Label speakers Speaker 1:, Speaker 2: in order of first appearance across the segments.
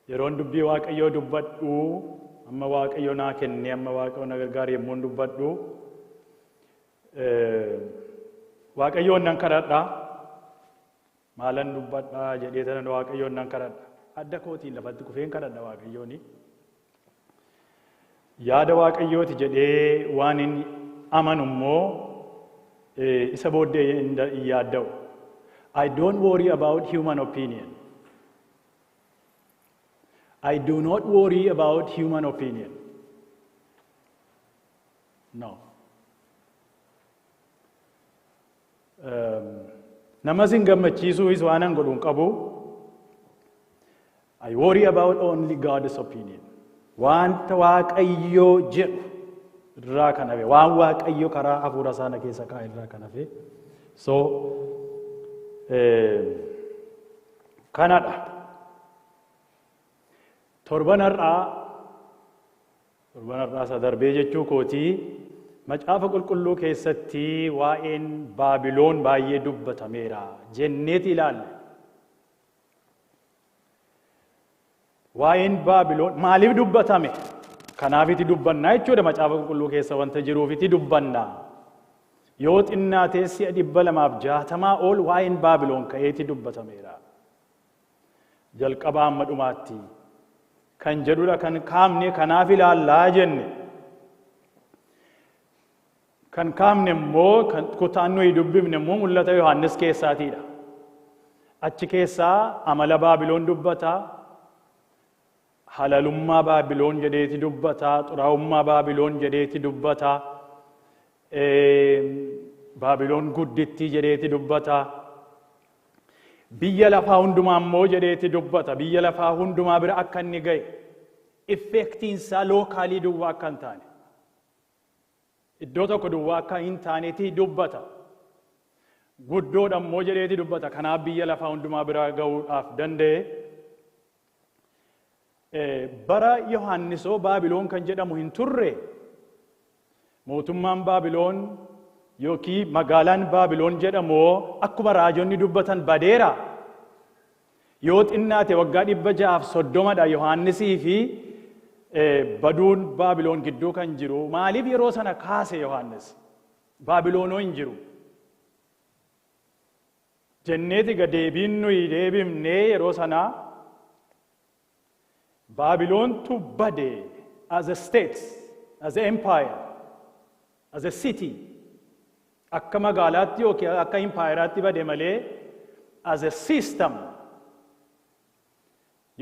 Speaker 1: Yeroon dubbii Waaqayyoo dubbadhu, amma Waaqayyo naa kennee, amma Waaqayyo na gargaare yommuun dubbadhu, Waaqayyoon nan kadhadha. Maalan dubbadha jedhee tanan Waaqayyoon nan kadhadha. Adda kootiin lafatti kufeen kadhadha Waaqayyooni. Yaada Waaqayyooti jedhee waan hin amanu immoo isa booddee hin yaadda'u. I don't worry about human opinion. I do not worry about human opinion. No. Namas hin gammachiisuufis waan an godhu hin qabu. I worry about only God's opinion. Wanta Waaqayyoo jedhu irraa kan hafe, waan Waaqayyo karaa hafuura isaa na keessa kaa'e irraa kan hafe. So, kanadha. Torban har'aa isa darbee jechuu kootii, Macaafa Qulqulluu keessatti waa'een Baabiloon baay'ee dubbatameera jenneeti ilaalle. Waa'een Baabiloon maaliif dubbatame? Kanaaf itti dubbannaa jechuudha. Macaafa Qulqulluu keessa wanta jiruuf itti dubbannaa. Yoo xinnaatee si'a 260 ol waa'een Baabiloon ka'eeti dubbatameera. Jalqabaa hamma dhumaatti kan jedhudha kan kaafne, kanaaf ilaallaa jenne. Kan kaafne immoo, kan kutaan nuyi dubbifne immoo Mul'ata Yohaannis keessaatiidha. Achi keessaa amala Baabiloon dubbata. Halalummaa Baabiloon jedheeti dubbata. Xuraa'ummaa Baabiloon jedheeti dubbata. Baabiloon guddittii jedheeti dubbata. Biyya lafaa hundumaa immoo jedheeti dubbata. Biyya lafaa hundumaa bira akka inni ga'e. Effectiin isaa localii duwwaa akka hin taane. Iddoo tokko duwwaa akka hin taaneeti dubbata. Guddoodha immoo jedheeti dubbata. Kanaaf biyya lafaa hundumaa bira ga'uudhaaf danda'e. Bara Yohaannisoo Baabiloon kan jedhamu hin turre. Mootummaan Baabiloon yookiin magaalaan Baabiloon jedhamu akkuma raajonni dubbatan badeera. Yoo xinnaate waggaa 630dha Yohaannisii fi baduun Baabiloon gidduu kan jiru. Maaliif yeroo sana kaase Yohaannis? Baabiloonoo hin jiru. Jenneeti deebiin nuyi deebifnee yeroo sana, Baabiloontu bade as a state, as a empire, as a city. Akka magaalaatti yookiin akka empiraatti bade malee, as a system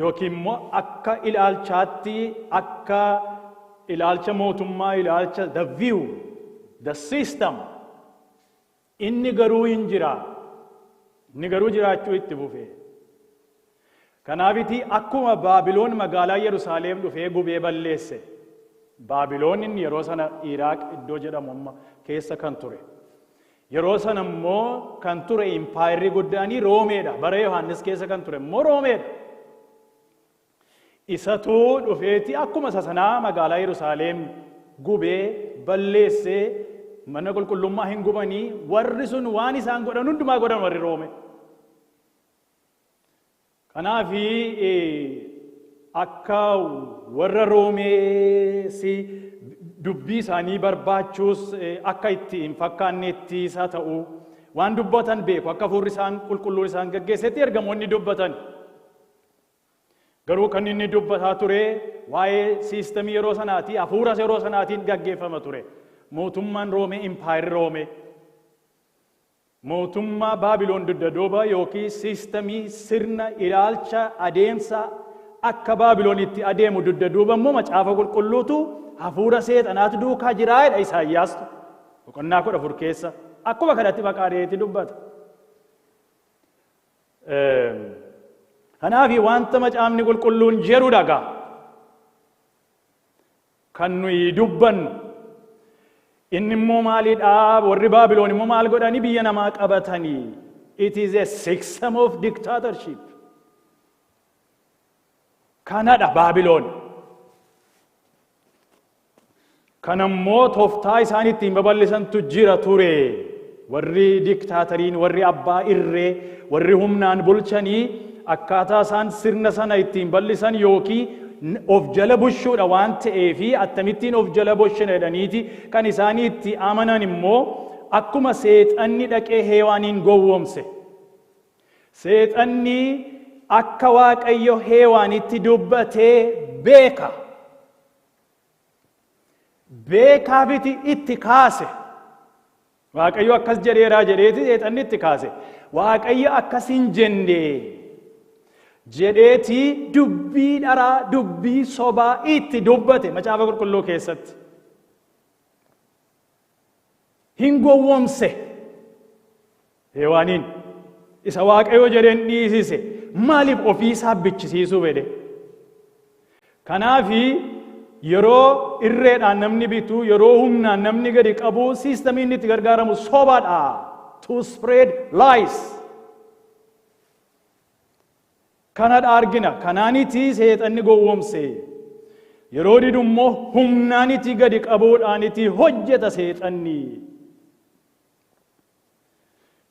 Speaker 1: yookiin immoo akka ilaalchaatti, akka ilaalcha mootummaa, ilaalcha, the view, the system, inni garuu hin jira. Inni garuu jiraachuu itti fufe. Kanaafiti akkuma Baabiloon magaalaa Yerusaalem dhufee gubee balleesse. Baabiloon inni yeroo sana Iraaq iddoo jedhamu amma keessa kan ture. Yeroo sana immoo kan ture impaayirri guddaanii Roomeedha. Bara Yohaannis keessa kan ture immoo Roomeedha. Isatu dhufeeti akkuma isa sanaa magaalaa Yerusaalem gubee balleessee. Mana qulqullummaa hin gubanii, warri sun waan isaan godhan hundumaa godhan warri Roome. Kanaafi akka warra Roomeesi dubbii isaanii barbaachuus akka itti hin fakkaannetti isaa ta'u, waan dubbatan beeku, akka hafuurri isaan qulqulluun isaan gaggeessetti ergamoonni dubbatan. Garuu kan inni dubbataa ture waa'ee systemii yeroo sanaati, hafuura yeroo sanaatiin gaggeeffama ture. Mootummaan Roomee, impaayirri Roomee. Mootummaa Baabiloon dugda duuba yookiin systemii, sirna, ilaalcha, adeemsa akka Baabiloon itti adeemu dugda duuba immoo Macaafa Qulqulluutu hafuura seexanaatu duukaa jiraa jedha Isaayyaastu. Boqonnaa 14 keessa akkuma kanatti maqaa dheetti dubbata. Kanaaf wanta Macaafni Qulqulluun jedhu dhagaa kan nuyi dubbannu. Inni immoo maalidhaa? Warri Baabiloon immoo maal godhanii biyya namaa qabatanii? It is a system of dictatorship. Kanadha Baabiloon. Kanammoo tooftaa isaan ittiin babal'isantu jira ture. Warri diktaatoriin, warri abbaa irree, warri humnaan bulchanii Akkaataa isaan sirna sana ittiin bal'isan yookiin of jala bushuudha waan ta'eefi, akkamittiin of jala bushina jedhaniiti kan isaanii itti amanan immoo akkuma seexanni dhaqee Heewaaniin gowwoomse. Seexanni akka Waaqayyo Heewaanitti dubbatee beeka. Beekaafiti itti kaase. Waaqayyo akkas jedheeraa jedheeti seexanni itti kaase. Waaqayyo akkas hin jenne jedheeti dubbii dharaa, dubbii sobaa itti dubbate Macaafa Qulqulluu keessatti. Hin gowwoomse. Hewaaniin isa Waaqayyo jedheen dhiisise. Maaliif? Ofiisaa bichisiisuu fedhe. Kanaafi yeroo irreedhaan namni bitu, yeroo humnaan namni gadi qabu, systemii inni itti gargaaramu sobaadha. To spread lies. Kanadha argina. Kanaaniti seexanni gowwoomse. Yeroo didu immoo humnaaniti gadi qabuudhaaniti hojjeta seexanni.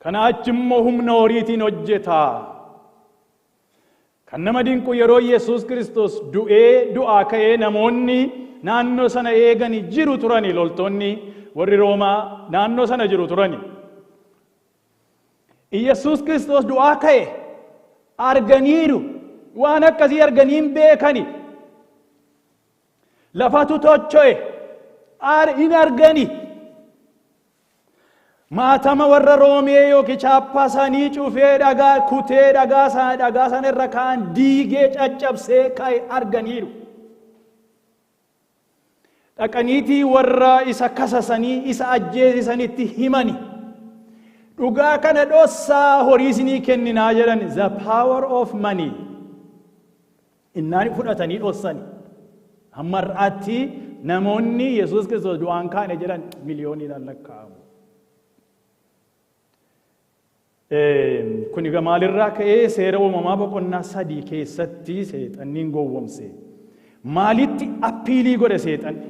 Speaker 1: Kana achi immoo humna horiitiin hojjeta. Kan nama dinqu, yeroo Yesuus Kiristoos du'ee du'aa ka'ee namoonni naannoo sana eegani jiru turani, loltoonni warri Roomaa naannoo sana jiru turani. Yesuus Kiristoos du'aa ka'e arganiiru. Waan akkasii arganii hin beekani. Lafatu tocho'e hin argani. Maatama warra Roomee yookiin chaappaa isaanii cufee, dhagaa kutee, dhagaa sana dhagaa sana irra ka'an diigee caccabsee ka'e arganiiru. Dhaqaniitii warra isa kasasanii isa ajjeesisanitti himani. Dhugaa kana dhossaa, horii isinii kenninaa jedhan. The power of money. Innaan fudhatanii dhossani. Hamma har'aatti namoonni Yesuus Kiristoos du'aan kaane jedhan miliyooniidhaan lakkaa'amu. Kun egaa maalirraa ka'ee? Seera Uumamaa boqonnaa 3 keessatti seexanniin gowwomse. Maalitti appeal godhe seexanni?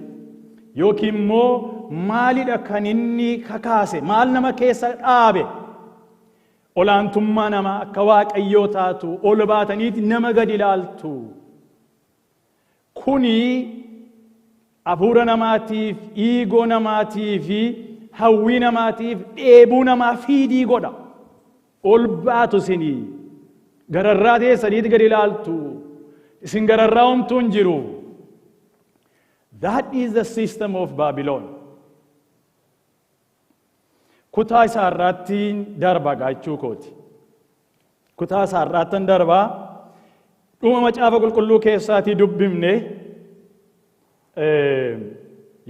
Speaker 1: Yookiin immoo maalidha kan inni kakaase? Maal nama keessa dhaabe? Olaantummaa namaa, akka Waaqayyoo taatu, ol baataniiti nama gadi ilaaltu. Kuni hafuura namaatiif, ego namaatiif fi hawwii namaatiif, dheebuu namaa feed godha. Ol baatu isinii. Gararraa teessaniiti gadi ilaaltu. Isin gararraa homtuu hin jiru. That is the system of Babylon. Kutaa isaa irraatti darba gaachuu kooti. Kutaa isaa irraattan darbaa. Dhuma Macaafa Qulqulluu keessaatii dubbifne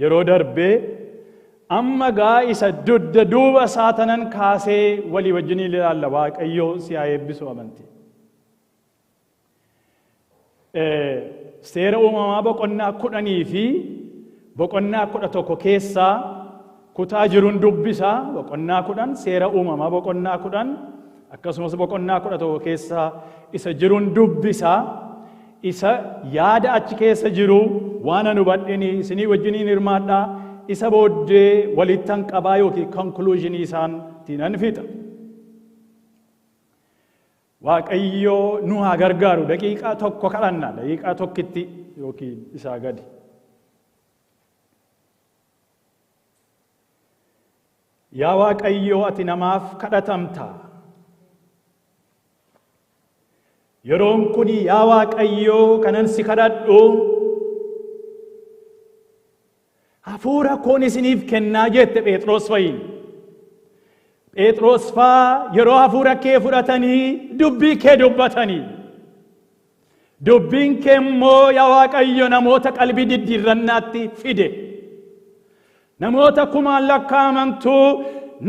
Speaker 1: yeroo darbee. Amma gaa isa dudda duuba isaa tanan kaasee walii wajjin ilaalla. Waaqayyoo si haa eebbisu, amantii. Seera Uumamaa boqonnaa 10 fi boqonnaa 11 keessaa kutaa jiruun dubbisaa. Boqonnaa 10, Seera Uumamaa boqonnaa 10, akkasumas boqonnaa 11 keessaa isa jiruun dubbisaa. Isa yaada achi keessa jiru waan ani hubadheni isinii wajjiniin hirmaadhaa. Isa booddee walittan qabaa yookiin conclusionii isaantiin nan fixa. Waaqayyoo nu haa gargaaru. Daqiiqaa tokko kadhanna, daqiiqaa tokkitti yookiin isaa gadi. Yaa Waaqayyoo, ati namaaf kadhatamta. Yeroon kun, yaa Waaqayyoo, kanan si kadhadhu, hafuura koon isiniif kennaa jette Phexros fa'iin. Phexros faa yeroo hafuura kee fudhatanii dubbii kee dubbatanii. Dubbiin kee immoo, yaa Waaqayyo, namoota qalbii diddiirrannaatti fide. Namoota kumaan lakkaa'amantu,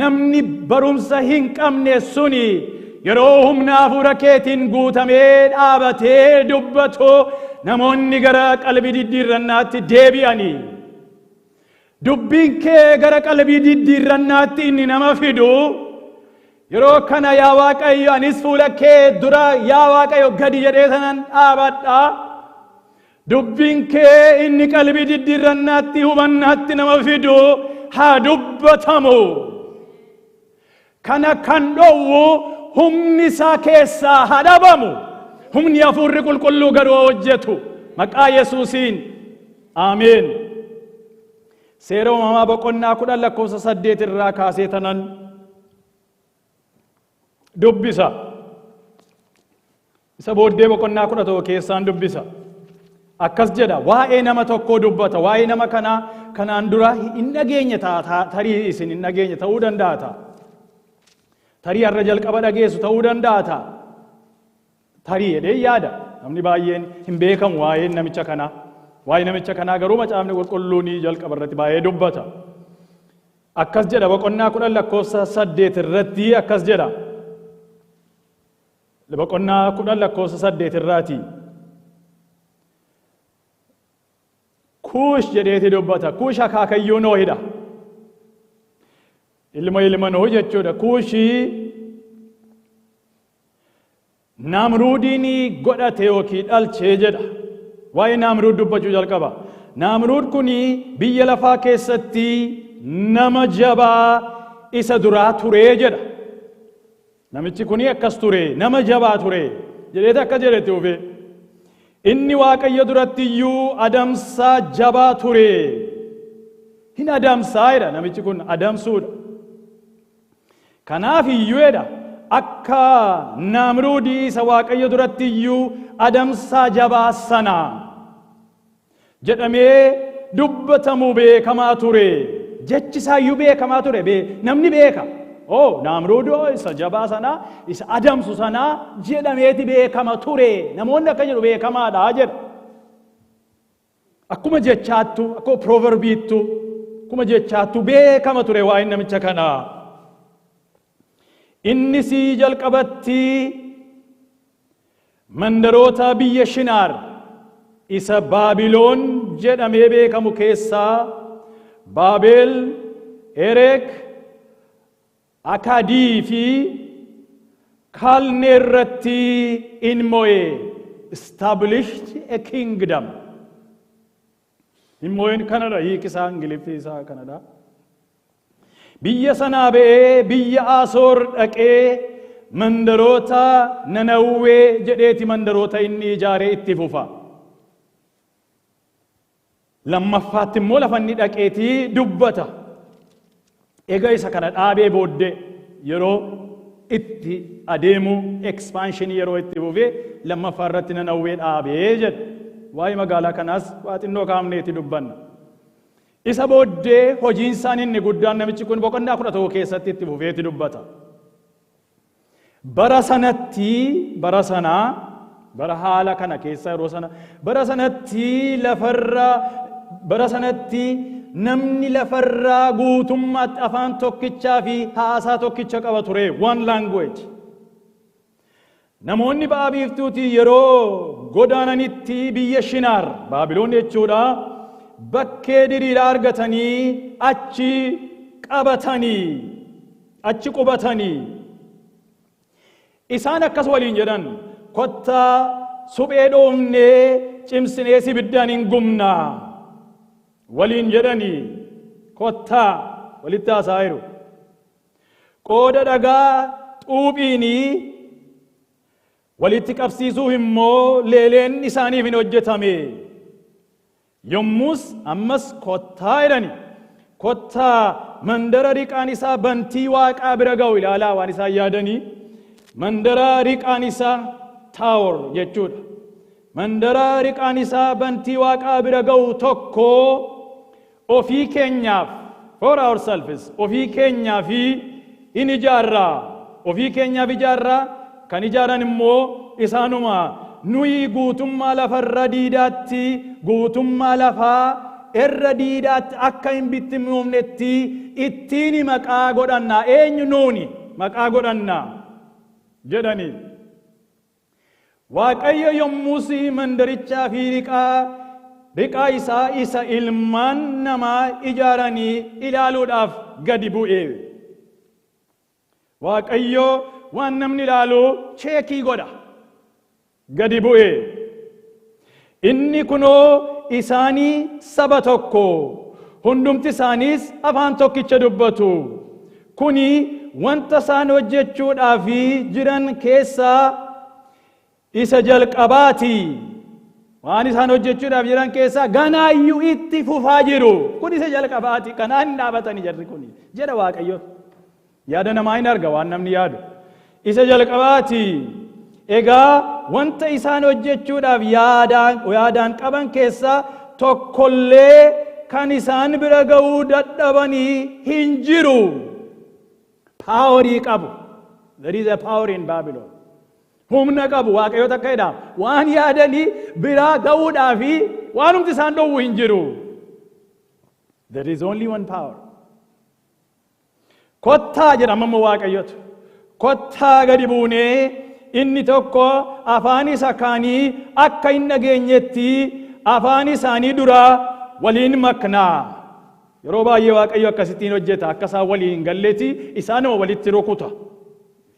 Speaker 1: namni barumsa hin qabne suni yeroo humna hafuura keetiin guutamee dhaabatee dubbatu, namoonni gara qalbii diddiirrannaatti deebi'anii. Dubbiin kee gara qalbii diddiirrannaatti inni nama fidu yeroo kana, yaa Waaqayyo, anis fuula kee dura, yaa Waaqayyo, gadi jedhee sanan dhaabadha. Dubbiin kee inni qalbii diddiirrannaatti, hubannaatti nama fidu haa dubbatamu. Kana kan dhowwu humni isaa keessaa haa dhabamu. Humni Hafuurri Qulqulluu garuu hojjetu. Maqaa Yesuusiin. Ameen. Seera Uumamaa boqonnaa 10 lakkoofsa 8 irraa kaasee tanan dubbisa. Isa booddee boqonnaa 11 keessaan dubbisa. Akkas jedha, waa'ee nama tokkoo dubbata. Waa'ee nama kanaa kanaan dura hin dhageenye ta'a, tarii isin hin dhageenye ta'uu danda'a ta'a. Tarii har'a jalqaba dhageessu ta'uu danda'a ta'a. Tarii jedhee yaada. Namni baay'een hin beekamu waa'een namicha kanaa. Waa'ee namicha kanaa garuu Macaafni Qulqulluun jalqaba irratti baay'ee dubbata. Akkas jedha, boqonnaa 10 lakkoofsa 8 irratti akkas jedha. Boqonnaa 10 lakkoofsa 8 irraati. Kuush jedheeti dubbata. Kuush akaakayyuu Noohidha. Ilma ilma Nooh jechuudha. Kuushii Naamruudiin godhate yookiin dhalchee jedha. Waa'ee Naamruud dubbachuu jalqaba. Naamruud kun biyya lafaa keessatti nama jabaa isa duraa turee jedha. Namichi kun akkas ture, nama jabaa ture jedheeti akka jedhetti ufee. Inni Waaqayyo duratti iyyuu adamsaa jabaa ture. Hin adamsaa jedha, namichi kun adamsuudha. Kanaaf iyyuu jedha, akka Naamruudii isa Waaqayyo duratti iyyuu adamsaa jabaa sana jedhamee dubbatamu beekamaa ture. Jechi isaayyuu beekamaa ture. Namni beeka. Oh, Naamruudoo isa jabaa sanaa, isa adamsu sanaa jedhameeti beekama ture. Namoonni akka jedhu beekamaadha jedha. Akkuma jechaattu, akkuma proverbiittu, akkuma jechaattu beekama ture waa'een namicha kanaa. Innis jalqabatti mandaroota biyya Shinaar isa Baabiloon jedhamee beekamu keessaa Baabel, Erek, Akadii fi Kalnee irratti in mo'e. Established a kingdom. Hin mo'in kanadha, hiiki isaa Ingiliffi isaa kanadha. Biyya sanaa ba'ee biyya Asoor dhaqee mandaroota Nanawwee jedheeti mandaroota inni ijaaree itti fufa. Lammaffaatti immoo lafa inni dhaqeetii dubbata. Egaa isa kana dhaabee booddee yeroo itti adeemu, expansion yeroo itti fufee, lammaffaa irratti Nanawwee dhaabee jedha. Waa'ee magaalaa kanaas waa xinnoo kaafneeti dubbanna. Isa booddee hojiin isaan inni guddaan namichi kun boqonnaa 11 keessatti itti fufeeti dubbata. Bara sanatti, bara sanaa, bara haala kana keessa yeroo sana, bara sanatti lafarra, bara sanatti namni lafarraa guutummaatti afaan tokkichaa fi haasaa tokkicha qaba ture, one language. Namoonni ba'a biiftuutii yeroo godaananitti biyya Shinaar, Baabiloon jechuudha, bakkee diriiraa argatanii achi qabatanii, achi qubatanii. Isaan akkas waliin jedhan, "Kottaa suphee dhoofnee cimsinee ibiddaan hin gubnaa," waliin jedhanii, kottaa walitti haasa'aa jiru. Qooda dhagaa xuuphiinii walitti qabsiisuuf immoo leeleen isaaniif hin hojjetame. Yommus ammas kottaa jedhani. Kottaa mandara riqaan isaa bantii waaqaa bira ga'u ilaalaa waan isaan yaadanii. Mandara riqaan isaa, tower jechuudha. Mandara riqaan isaa bantii waaqaa bira ga'u tokko ofii keenyaaf, for ourselves, ofii keenyaaf hin ijaarraa. Ofii keenyaaf ijaarraa, kan ijaaran immoo isaanuma. Nuyi guutummaa lafarra diidaatti, guutummaa lafaa irra diidaatti akka hin bittimmoofnetti ittiin maqaa godhannaa. Eenyu nuuni maqaa godhannaa jedhanii. Waaqayyo yommus mandarichaa fi riqaa isaa isa ilmaan namaa ijaaranii ilaaluudhaaf gadi bu'e. Waaqayyo waan namni ilaalu check godha. Gadi bu'e. Inni kunoo isaanii saba tokko. Hundumti isaaniis afaan tokkicha dubbatu. Kuni wanta isaan hojjechuudhaaf jiran keessaa Isa jalqabaati. Waan isaan hojjechuudhaaf jiran keessaa ganaayyuu itti fufaa jiru. Kun isa jalqabaati. Kanaan hin dhaabatani jarri kun, jedha Waaqayyo. Yaada namaa hin arga, waan namni yaadu. Isa jalqabaati. Egaa wanta isaan hojjechuudhaaf yaadaan qaban keessaa tokkollee kan isaan bira ga'uu dadhabanii hin jiru. Power qabu. There is a power in Babylon. Humna qabu. Waaqayyo takka jedha. Waan yaadanii biraa ga'uudhaafi waanumti isaan dhowwu hin jiru. There is only one power. Kottaa, jedhama amma Waaqayyotu. Kottaa gadi buunee inni tokko afaan isa kaanii akka hin dhageenyetti afaan isaanii duraa waliin maknaa. Yeroo baay'ee Waaqayyo akkasittiin hojjeta. Akka isaan waliin hin galleeti isaanuma walitti rukuta.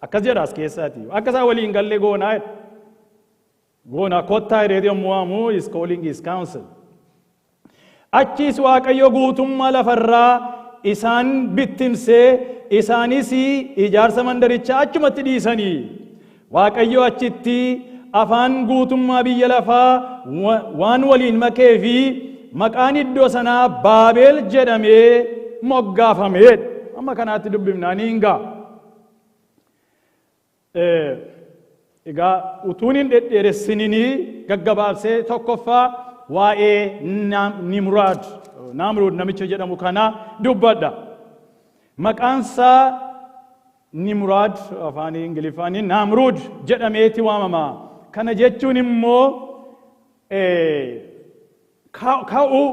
Speaker 1: Akkas jedha as keessaati. Akka isaan waliin hin galle goonaa jedha. Goonaa kottaa jedhee yommuu waamu, is calling his council. Achiis Waaqayyo guutummaa lafarraa isaan bittimsee, isaanis ijaarsa mandarichaa achumatti dhiisanii. Waaqayyo achitti afaan guutummaa biyya lafaa waan waliin makee fi maqaan iddoo sanaa Baabel jedhamee moggaafamee. Amma kanaatti dubbifnaanii hin ga'a. Egaa utuun hin dhedheeressinii gaggabaabsee, tokkoffaa waa'ee Nimraad, Naamruud namicha jedhamu kana dubbadha. Maqaan isaa Nimraad, afaan Ingiliffaanii Naamruud jedhameeti waamama. Kana jechuun immoo ka'uu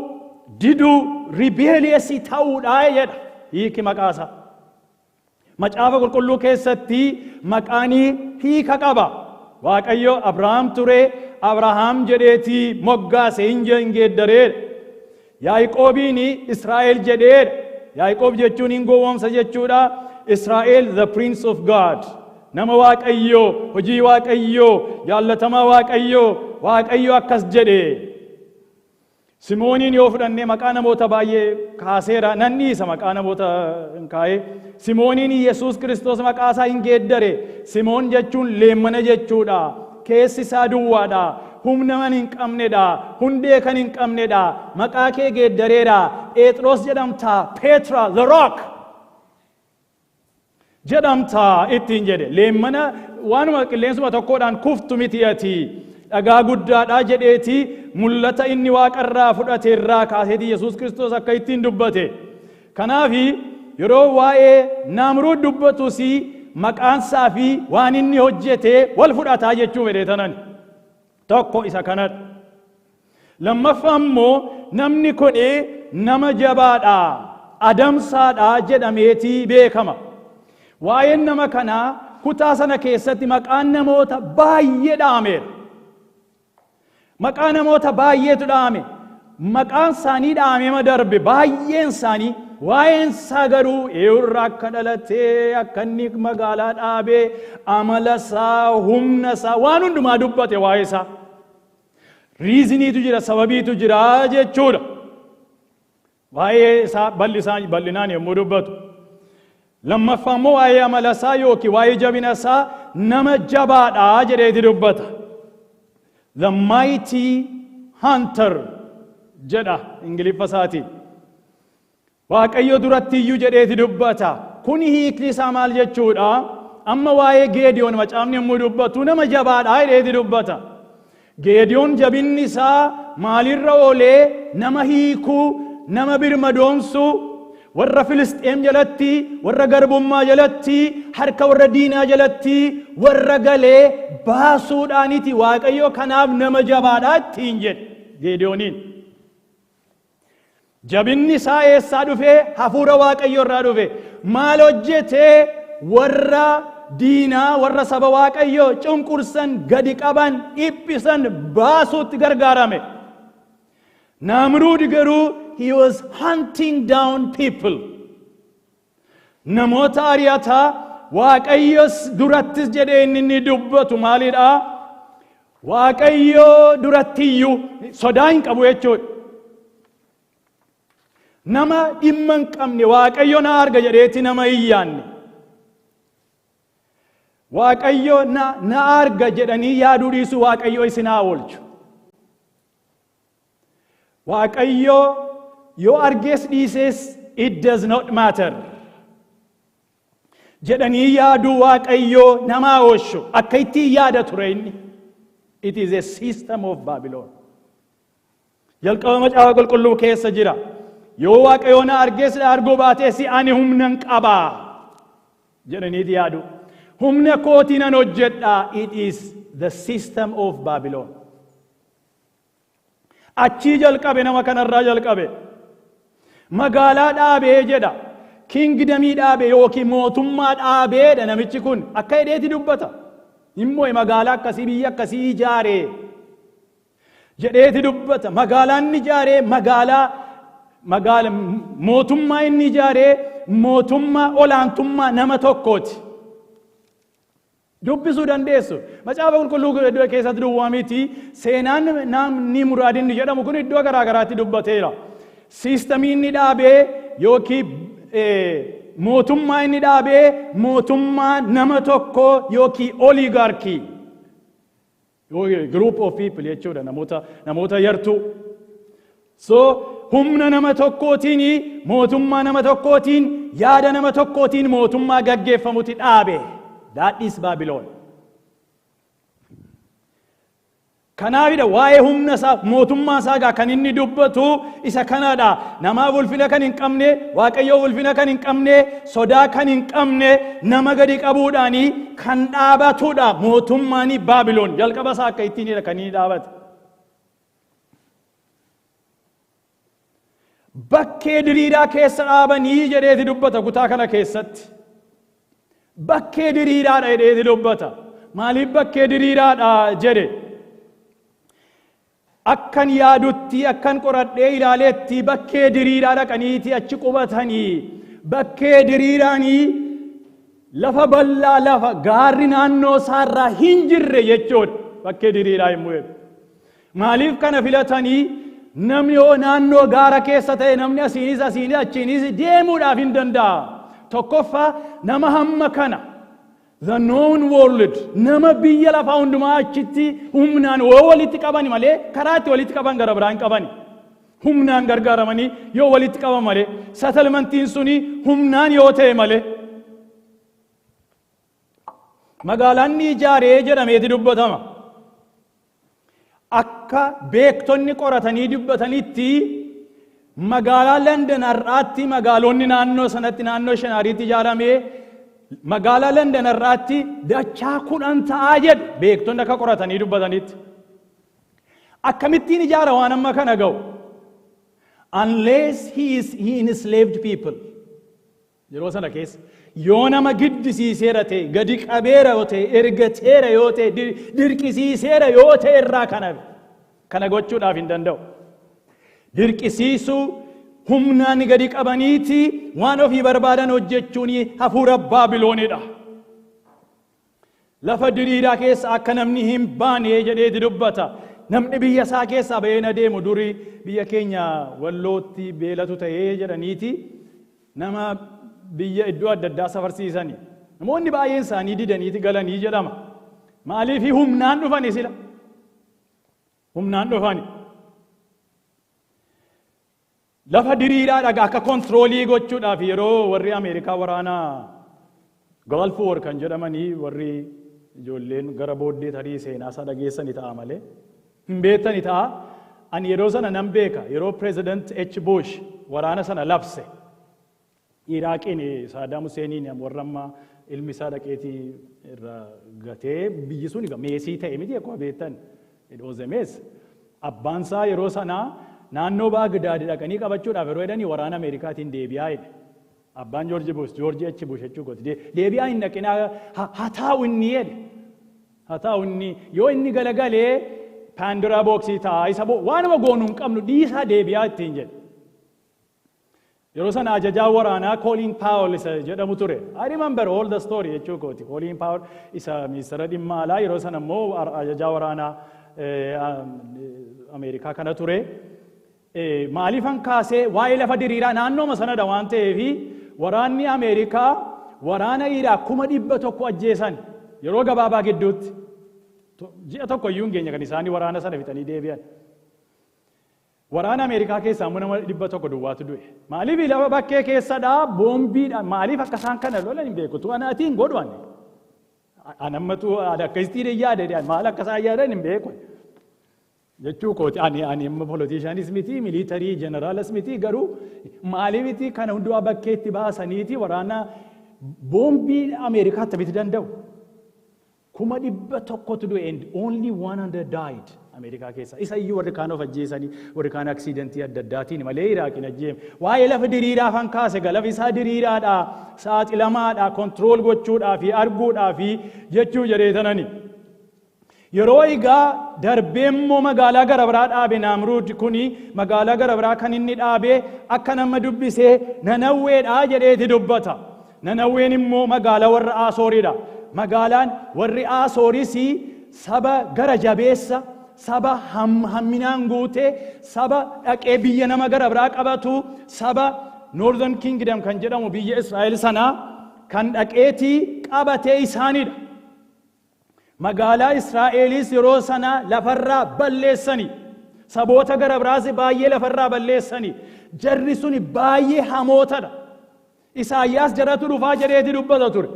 Speaker 1: diduu, rebellious ta'uudha jedha hiiki maqaasaa. Macaafa Qulqulluu keessatti maqaanii hiika qaba. Waaqayyo Abrahaam ture, Abrahaam jedheetii moggaase, hin geeddareedha. Yaaqoobiin Israa'el jedheedha. Yaaqoob jechuun hin gowwoomsa jechuudha. Israa'el, the prince of God. Nama Waaqayyoo, hojii Waaqayyoo, jaallatamaa Waaqayyoo, Waaqayyo akkas jedhe. Simooniin yoo fudhannee, maqaa namoota baay'ee kaaseera, nan dhiisa maqaa namoota hin kaa'ee. Simooniin Yesuus Kiristoos maqaa isaa hin geeddare. Simoon jechuun leemmana jechuudha. Keessi isaa duwwaadha. Humna kan hin qabnedha. Hundee kan hin qabnedha. Maqaa kee geeddareera. Phexros jedhamta. Petra, the rock, jedhamta ittiin jedhe. Leemmana waanuma qilleensuma tokkodhaan kuftu miti ati. Dhagaa guddaadha jedheeti mul'ata inni waaqarraa fudhate irraa kaaseeti Yesuus Kiristoos akka ittiin dubbate. Kanaafi yeroo waa'ee Naamruud dubbatus maqaansaa fi waan inni hojjete wal fudhataa jechuu fedhe tanan. Tokko isa kanadha. Lammaffaa immoo namni kun nama jabaadha, adamsaadha jedhameetii beekama. Waa'een nama kanaa kutaa sana keessatti maqaan namoota baay'ee dha'ameera. Maqaa namoota baay'eetu dha'ame. Maqaan isaanii dha'amee darbe baay'een isaanii. Waa'een isaa garuu eenyurraa akka dhalatee, akka inni magaalaa dhaabee, amala isaa, humna isaa, waan hundumaa dubbate waa'ee isaa. Reasoniitu jira, sababiitu jira jechuudha. Waa'ee isaa bal'inaan yommuu dubbatu. Lammaffaa immoo waa'ee amala isaa yookiin waa'ee jabina isaa nama jabaadha jedheeti dubbata. The mighty hunter jedha Ingiliffa isaatiin. Waaqayyo duratti iyyuu jedheeti dubbata. Kuni hiikni isaa maal jechuudha? Amma waa'ee Geediyoon macaafni yommuu dubbatu nama jabaadha jedheeti dubbata. Geediyoon jabinni isaa maalirra oolee? Nama hiikuu, nama birmadoomsuu, warra Filisxeem jalatti, warra garbummaa jalatti, harka warra diinaa jalatti warra galee baasuudhaaniti. Waaqayyo kanaaf nama jabaadha ittiin jedhe Geediyooniin. Jabinni isaa eessaa dhufe? Hafuura Waaqayyo irraa dhufe. Maal hojjetee? Warra diinaa, warra saba Waaqayyo cunqursan, gadi qaban, dhiphisan baasuutti gargaarame. Naamruud garuu he was hunting down people. Namoota ari'ataa. Waaqayyos durattis jedhee inni dubbatu maalidha? Waaqayyo duratti iyyuu sodaa hin qabu jechuudha. Nama dhimma hin qabne, Waaqayyo na arga jedheeti nama hin yaanne. Waaqayyo na arga jedhanii yaaduu dhiisuu Waaqayyo isin haa oolchu. Waaqayyo yoo argees dhiisees, it does not matter jedhanii yaaduu Waaqayyo namaa oolchu. Akka ittiin yaada ture inni. It is a system of Babylon. Jalqaba Macaafa Qulqulluu keessa jira. Yoo Waaqayyo na argees arguu baatees, ani humnan qabaa jedhaniiti yaadu. Humna kootiin nan hojjedhaa. It is the system of Babylon. Achii jalqabe, nama kanarraa jalqabe. Magaalaa dhaabee jedha. Kingdomii dhaabe yookiin mootummaa dhaabeedha namichi kun akka hidheeti dubbata. Immoo magaalaa akkasii, biyya akkasii ijaaree jedheeti dubbata. Magaalaan inni ijaaree, magaala mootummaa inni ijaaree, mootummaa olaantummaa nama tokkooti. Dubbisuu dandeessu. Macaafa Qulqulluu keessatti duwwaa miti. Seenaan namni Muraad inni jedhamu kun iddoo garaa garaatti dubbateera. Systemii inni dhaabee yookiin mootummaa inni dhaabee, mootummaa nama tokko yookiin oligarchy. Group of people jechuudha, namoota yartuu. So humna nama tokkootiin, mootummaa nama tokkootiin, yaada nama tokkootiin mootummaa gaggeeffamuti dhaabe. That is Babylon. Kanaafidha waa'ee humna isaa, mootummaa isaa gaa kan inni dubbatu isa kanadha. Namaaf ulfina kan hin qabne, Waaqayyoof ulfina kan hin qabne, sodaa kan hin qabne, nama gadi qabuudhaani kan dhaabatudha mootummaan Baabiloon. Jalqaba isaa akka ittiinidha kan inni dhaabate. Bakkee diriiraa keessa dhaabanii jedheeti dubbata kutaa kana keessatti. Bakkee diriiraadha jedheeti dubbata. Maaliif bakkee diriiraadha jedhe? Akkan yaadutti, akkan qoradhee ilaaleetti, bakkee diriiraa dhaqaniiti achi qubatanii, bakkee diriiraanii lafa bal'aa, lafa gaarri naannoo isaarraa hin jirre jechuudha. Bakkee diriiraa yommuu jedhu. Maaliif kana filatanii? Namni yoo naannoo gaara keessa ta'e, namni asiinis achiinis deemuudhaaf hin danda'a. Tokkoffaa, nama hamma kana, the known world, nama biyya lafaa hundumaa achitti humnaan yoo walitti qabani malee, karaa itti walitti qaban gara biraa hin qabani. Humnaan gargaaramanii yoo walitti qaban malee, settlementiin suni humnaan yoo ta'e malee. Magaalaan ni ijaaree jedhameeti dubbatama. Akka beektonni qoratanii dubbatanitti, magaalaa London har'aatti, magaalonni naannoo sanatti, naannoo Shinaariitti ijaaramee, magaalaa London har'aatti dachaa 10 ta'aa jedhu beektonni akka qoratanii dubbatanitti. Akkamittiin ijaara waan amma kana ga'u? Unless he enslaved people. Yeroo sana keessa yoo nama giddisiiseera ta'e, gadi qabeera yoo ta'e, ergateera yoo ta'e, dirqisiiseera yoo ta'e irraa kana gochuudhaaf hin danda'u. Dirqisiisuu, humnaan gadi qabaniiti waan ofii barbaadan hojjechuun hafuura Baabiloonidha. Lafa diriiraa keessa akka namni hin baane jedheeti dubbata. Namni biyya isaa keessaa bahee na deemu, durii biyya keenya Wallootti beelatu ta'ee jedhaniiti nama biyya iddoo adda addaa safarsiisani. Namoonni baay'een isaanii didaniiti galanii jedhama. Maaliif? Humnaan dhufani sila. Humnaan dhufani. Lafa diriiraa dhagaa akka controlii gochuudhaaf, yeroo warri Ameerikaa waraanaa Gulf War kan jedhamanii, warri ijoolleen gara booddee tarii seenaa isaa dhageessani ta'a malee hin beektani ta'a. Ani yeroo sana nan beeka, yeroo President H. Bush waraana sana labse. Iraaqiin Saadaam Huseeniin, warra amma ilmi isaa dhaqeetii irra gatee biyyi sun egaa messii ta'e miti, akkuma beektan. It was a mess. Abbaan isaa yeroo sanaa naannoo Baagdaad dhaqanii qabachuudhaaf yeroo jedhanii, waraana Ameerikaatiin deebi'aa jedhe. Abbaan Joorji Bush, Joorji H. Bush jechuu kooti. Deebi'aa, hin dhaqinaa, haa taa'u inni jedhe. Haa taa'u inni, yoo inni galagalee Pandora boxii ta'a, isa waanuma goonuu hin qabnu, dhiisaa, deebi'aa ittiin jedhe. Yeroo sana ajajaa waraanaa Colin Powell isa jedhamu ture. I remember all the story jechuu kooti. Colin Powell isa ministeera dhimma alaa, yeroo sana immoo ajajaa waraanaa Ameerikaa kana ture. Maaliifan kaasee? Waa'ee lafa diriiraa naannooma sanadha waan ta'eefi, waraanni Ameerikaa waraana Iraaq 100,000 ajjeesan. Yeroo gabaabaa gidduutti, ji'a tokko iyyuu hin geenye kan isaanii waraana sana fixanii deebi'an. Waraana Ameerikaa keessaa immoo nama 100 duwwaatu du'e. Maaliif? Lafa bakkee keessadhaa boombiidha. Maaliif akka isaan kana lolan hin beeku. Tu anaatiin godhu ani. Anammatu akkasitti yaade, maal akka isaan yaadan hin beeku. Jechuu kooti, ani amma politicianis miti, military generalas miti, garuu maaliifiti kana hundumaa bakkeetti baasaniiti waraana boombii Ameerikaa attamitti danda'u? 100,000tu du'e and only 100 died Ameerikaa keessa. Isa iyyuu warri kaan of ajjeesanii, warri kaan accidentii adda addaatiin malee Iraaqiin ajjeeme. Waa'ee lafa diriiraa fan kaase, lafi isaa diriiraadha, saaxilamaadha, control gochuudhaa fi arguudhaa fi jechuu jedhee tanani. Yeroo egaa darbee immoo magaalaa gara biraa dhaabe. Naamruud kuni magaalaa gara biraa kan inni dhaabe akka nama dubbisee Nanawweedha jedheeti dubbata. Nanawween immoo magaalaa warra Asooriidha. Magaalaan warri Asooris saba gara jabeessa, saba hamminaan guute, saba dhaqee biyya nama gara biraa qabatu, saba Northern Kingdom kan jedhamu biyya Israa'el sanaa kan dhaqeetii qabatee isaanidha. Magaalaa Israa'elis yeroo sana lafarraa balleessani. Saboota gara biraas baay'ee lafarraa balleessani. Jarri suni baay'ee hamootadha. Isaayyaas jaratu dhufaa jedheeti dubbata ture.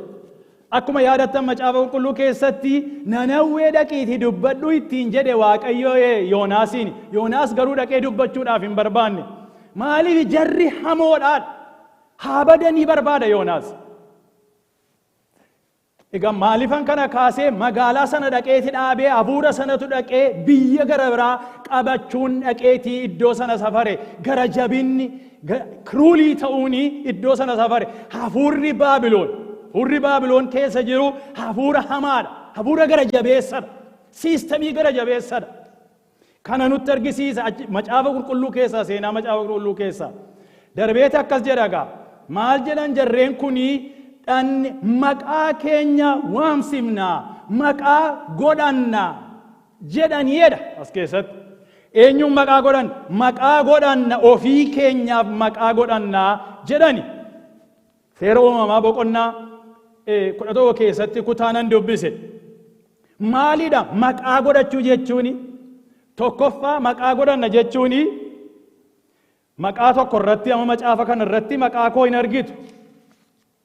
Speaker 1: Akkuma yaadattan, Macaafa Qulqulluu keessatti Nanawwee dhaqiitii dubbadhu ittiin jedhe Waaqayyo Yoonaasiin. Yoonaas garuu dhaqee dubbachuudhaaf hin barbaanne. Maaliif? Jarri hamoodhaan haa badanii barbaada Yoonaas. Egaa maalifan kana kaasee? Magaalaa sana dhaqeeti dhaabee, hafuura sanatu dhaqee biyya gara biraa qabachuun dhaqeetii iddoo sana safare. Gara jabinni, cruelii ta'uuni iddoo sana safare. Hafuurri Baabiloon keessa jiru hafuura hamaadha, hafuura gara jabeessadha, systemii gara jabeessadha. Kana nutti argisiisa Macaafa Qulqulluu keessaa, seenaa Macaafa Qulqulluu keessaa. Darbeeti akkas jedha gaa. Maal jedhan jarreen kunii? Dhanne maqaa keenya waamsifnaa, maqaa godhanna jedhaniidha as keessatti. Eenyuun maqaa godhan? Maqaa godhanna, ofii keenyaaf maqaa godhannaa jedhani. Seera Uumamaa boqonnaa 11 keessatti kutaa nan dubbise. Maalidha maqaa godhachuu jechuuni? Tokkoffaa, maqaa godhanna jechuuni maqaa tokko irratti, amma macaafa kana irratti maqaa koo hin argitu.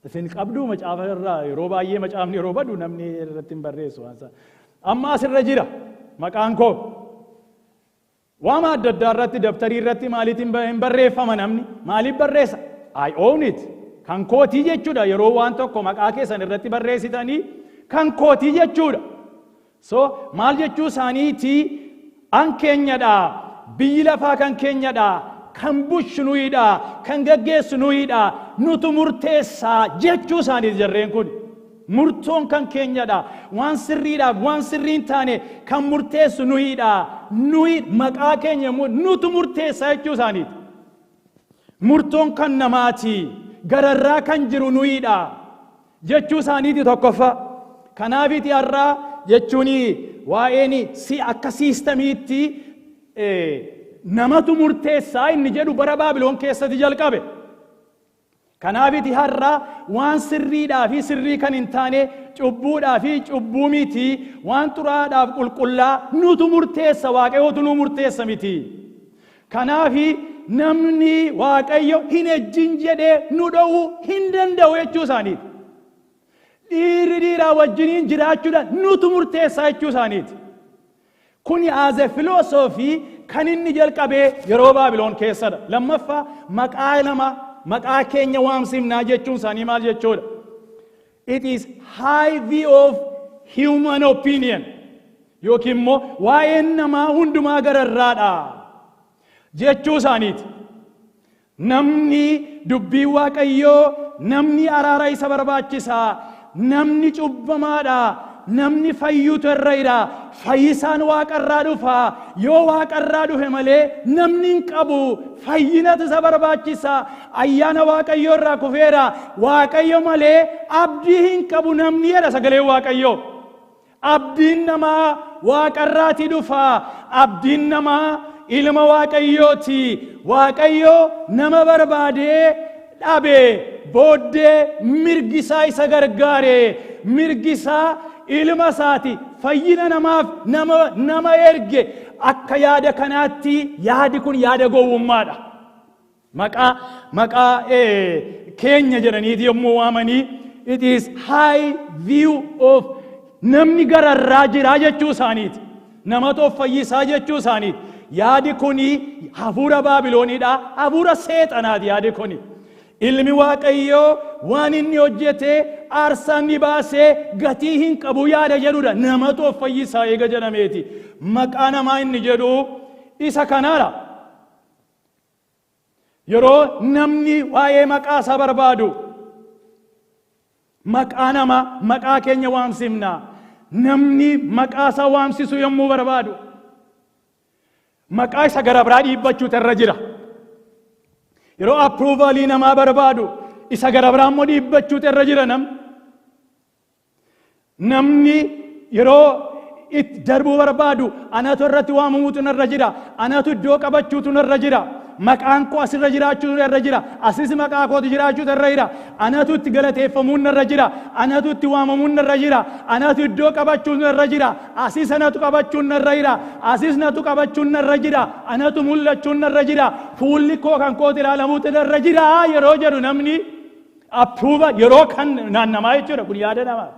Speaker 1: Isin qabduu macaafa irraa? Yeroo baay'ee macaafni yeroo badu namni irratti hin barreessu waan sana. Amma asirra jira maqaan koo. Waama adda addaa irratti, dabtarii irratti maaliitiin hin barreeffama namni? Maaliif barreessa? I own it. Kan kootii jechuudha. Yeroo waan tokko maqaa keessan irratti barreessitanii kan kootii jechuudha. So maal jechuu isaaniiti? An keenyadha. Biyyi lafaa kan keenyadha. Kan bulchu nuyidha. Kan gaggeessu nuyidha. Nutu murteessaa jechuu isaaniiti jarreen kun. Murtoon kan keenyadha. Waan sirriidhaaf waan sirrii hin taane kan murteessu nuyidha. Nuyi maqaa keenya immoo nutu murteessaa jechuu isaaniiti. Murtoon kan namaati. Gararraa kan jiru nuyidha jechuu isaaniiti tokkoffaa. Kanaafiti har'aa jechuun waa'een si akka systemiitti namatu murteessaa inni jedhu bara Baabiloon keessatti jalqabe. Kanaafiti har'a waan sirriidhaa fi sirrii kan hin taane, cubbuudhaa fi cubbuu miti, waan xuraadhaaf qulqullaa nutu murteessa, Waaqayyootu nu murteessa miti. Kanaafi namni Waaqayyo hin ejjin jedhee nu dhowwuu hin danda'u jechuu isaaniiti. Dhiirri dhiiraa wajjiniin jiraachuudhaan nutu murteessaa jechuu isaaniiti. Kuni as a philosophy kan inni jalqabee yeroo Baabiloon keessadha. Lammaffaa, maqaa nama maqaa keenya waamsifnaa jechuun isaanii maal jechuudha? It is high view of human opinion yookiin immoo waa'een namaa hundumaa gararraadha jechuu isaaniiti. Namni dubbii Waaqayyoo, namni araara isa barbaachisaa, namni cubbamaadha, namni fayyuutu irra jira, fayyisaan waaqarraa dhufa, yoo waaqarraa dhufe malee namni hin qabu, fayyinatu isa barbaachisa, ayyaana Waaqayyoo irraa kufeera, Waaqayyo malee abdii hin qabu namni jedha sagaleen Waaqayyoo. Abdiin namaa waaqarraati dhufa. Abdiin namaa ilma Waaqayyooti. Waaqayyo nama barbaadee dhabe booddee mirgi isaa isa gargaare. Mirgi isaa Ilma isaati fayyina namaaf nama erge. Akka yaada kanaatti yaadi kun yaada gowwummaadha. Maqaa keenya jedhaniiti yommuu waamanii, it is high view of namni gararraa jiraa jechuu isaaniiti. Namatu of fayyisaa jechuu isaaniiti. Yaadi kuni hafuura Baabilooniidha. Hafuura seexanaati yaadi kuni. Ilmi Waaqayyoo waan inni hojjete, aarsaa inni baasee gatii hin qabu yaada jedhudha. Namatu of fayyisaa eega jedhameeti. Maqaa namaa inni jedhu isa kanaadha. Yeroo namni waa'ee maqaa isaa barbaadu, maqaa namaa, maqaa keenya waamsifna. Namni maqaa isaa waamsisu yommuu barbaadu, maqaa isa gara biraa dhiibbachuutu irra jira. Yeroo approvalii namaa barbaadu, isa gara biraa immoo dhiibbachuutu irra jira namni. Namni yeroo itti darbuu barbaadu, anatu irratti waamamuutu narra jira. Anatu iddoo qabachuutu narra jira. Maqaan koo asirra jiraachuutu irra jira. Asis maqaa kootu jiraachuutu irra jira. Anatu itti galateeffamuun narra jira. Anatu itti waamamuun narra jira. Anatu iddoo qabachuun narra jira. Asis anatu qabachuun narra jira. Asis natu qabachuun narra jira. Anatu mul'achuun narra jira. Fuulli koo kan kooti ilaalamuutu narra jira yeroo jedhu, namni approve yeroo kan naannamaa jechuudha. Kun yaada namaa.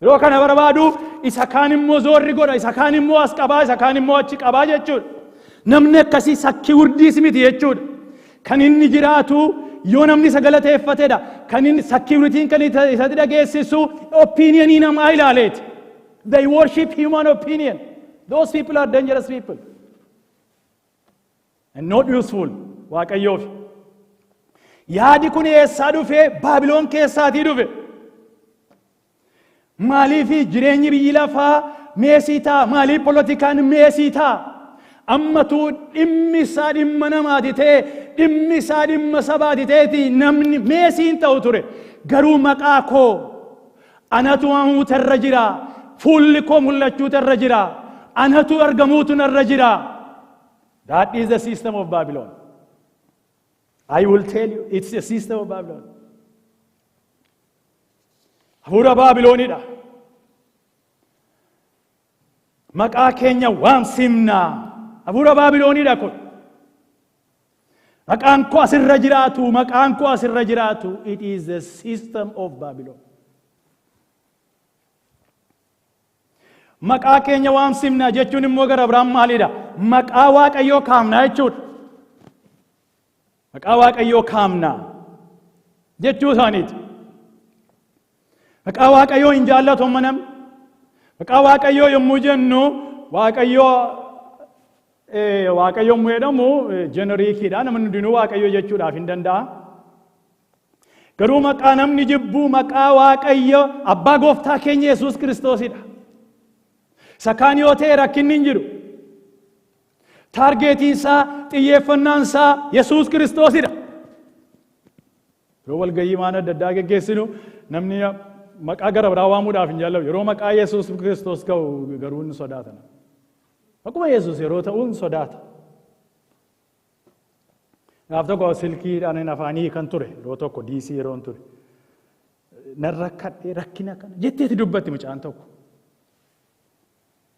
Speaker 1: Yeroo kana barbaadu, isa kaan immoo zoorri godha, isa kaan immoo as qabaa, isa kaan immoo achi qabaa jechuudha. Namni akkasii securedis miti jechuudha. Kan inni jiraatu yoo namni isa galateeffatedha. Kan inni securityn kan isatti dhageessisu opinionii namaa ilaaleeti. They worship human opinion. Those people are dangerous people. And not useful. Waaqayyoof. Yaadi kun eessaa dhufe? Baabiloon keessaatii dhufe. Maaliif jireenyi biyyi lafaa messy ta'a? Maaliif polotikaan messy ta'a? Ammatu dhimmi isaa dhimma namaati ta'e, dhimmi isaa dhimma sabaati ta'eeti, namni messy hin ta'u ture. Garuu maqaa koo, anatu waamuutu irra jira. Fuulli koo mul'achuutu irra jira. Anatu argamuutu irra jira. That is the system of Babylon. I will tell you, it's the system of Babylon. Hafuura Baabiloonidha. Maqaa keenya waamsimna. Hafuura Baabiloonidha kun. Maqaan koo asirra jiraatu, maqaan koo asirra jiraatu. It is the system of Babylon. Maqaa keenya waamsimna jechuun immoo gara biraan maalidha? Maqaa Waaqayyoo kaamna jechuudha. Maqaa Waaqayyoo kaamna jechuu isaaniiti. Maqaa Waaqayyoo hin jaallatu amma namni. Maqaa Waaqayyoo yommuu jennu, Waaqayyo yommuu jedhamu genericiidha. Namni hundinuu Waaqayyo jechuudhaaf hin danda'a. Garuu maqaa namni jibbuu maqaa Waaqayyo abbaa gooftaa keenya Yesuus Kiristoosidha. Isa kaan yoo ta'e rakkinni hin jiru. Targetiin isaa, xiyyeeffannaan isaa Yesuus Kiristoosidha. Yeroo walgahii waan adda addaa geggeessinu, namni maqaa gara biraa waamuudhaaf hin jaallatu. Yeroo maqaa Yesuus Kiristoos ga'u garuu hin sodaatan. Akkuma Yesuus yeroo ta'u hin sodaata. Gaaf tokko silkiidhaan hin afaanii kan ture, yeroo tokko diisii yeroon ture. Nan rakkadhee, rakkina kana jetteeti dubbatti mucaan tokko.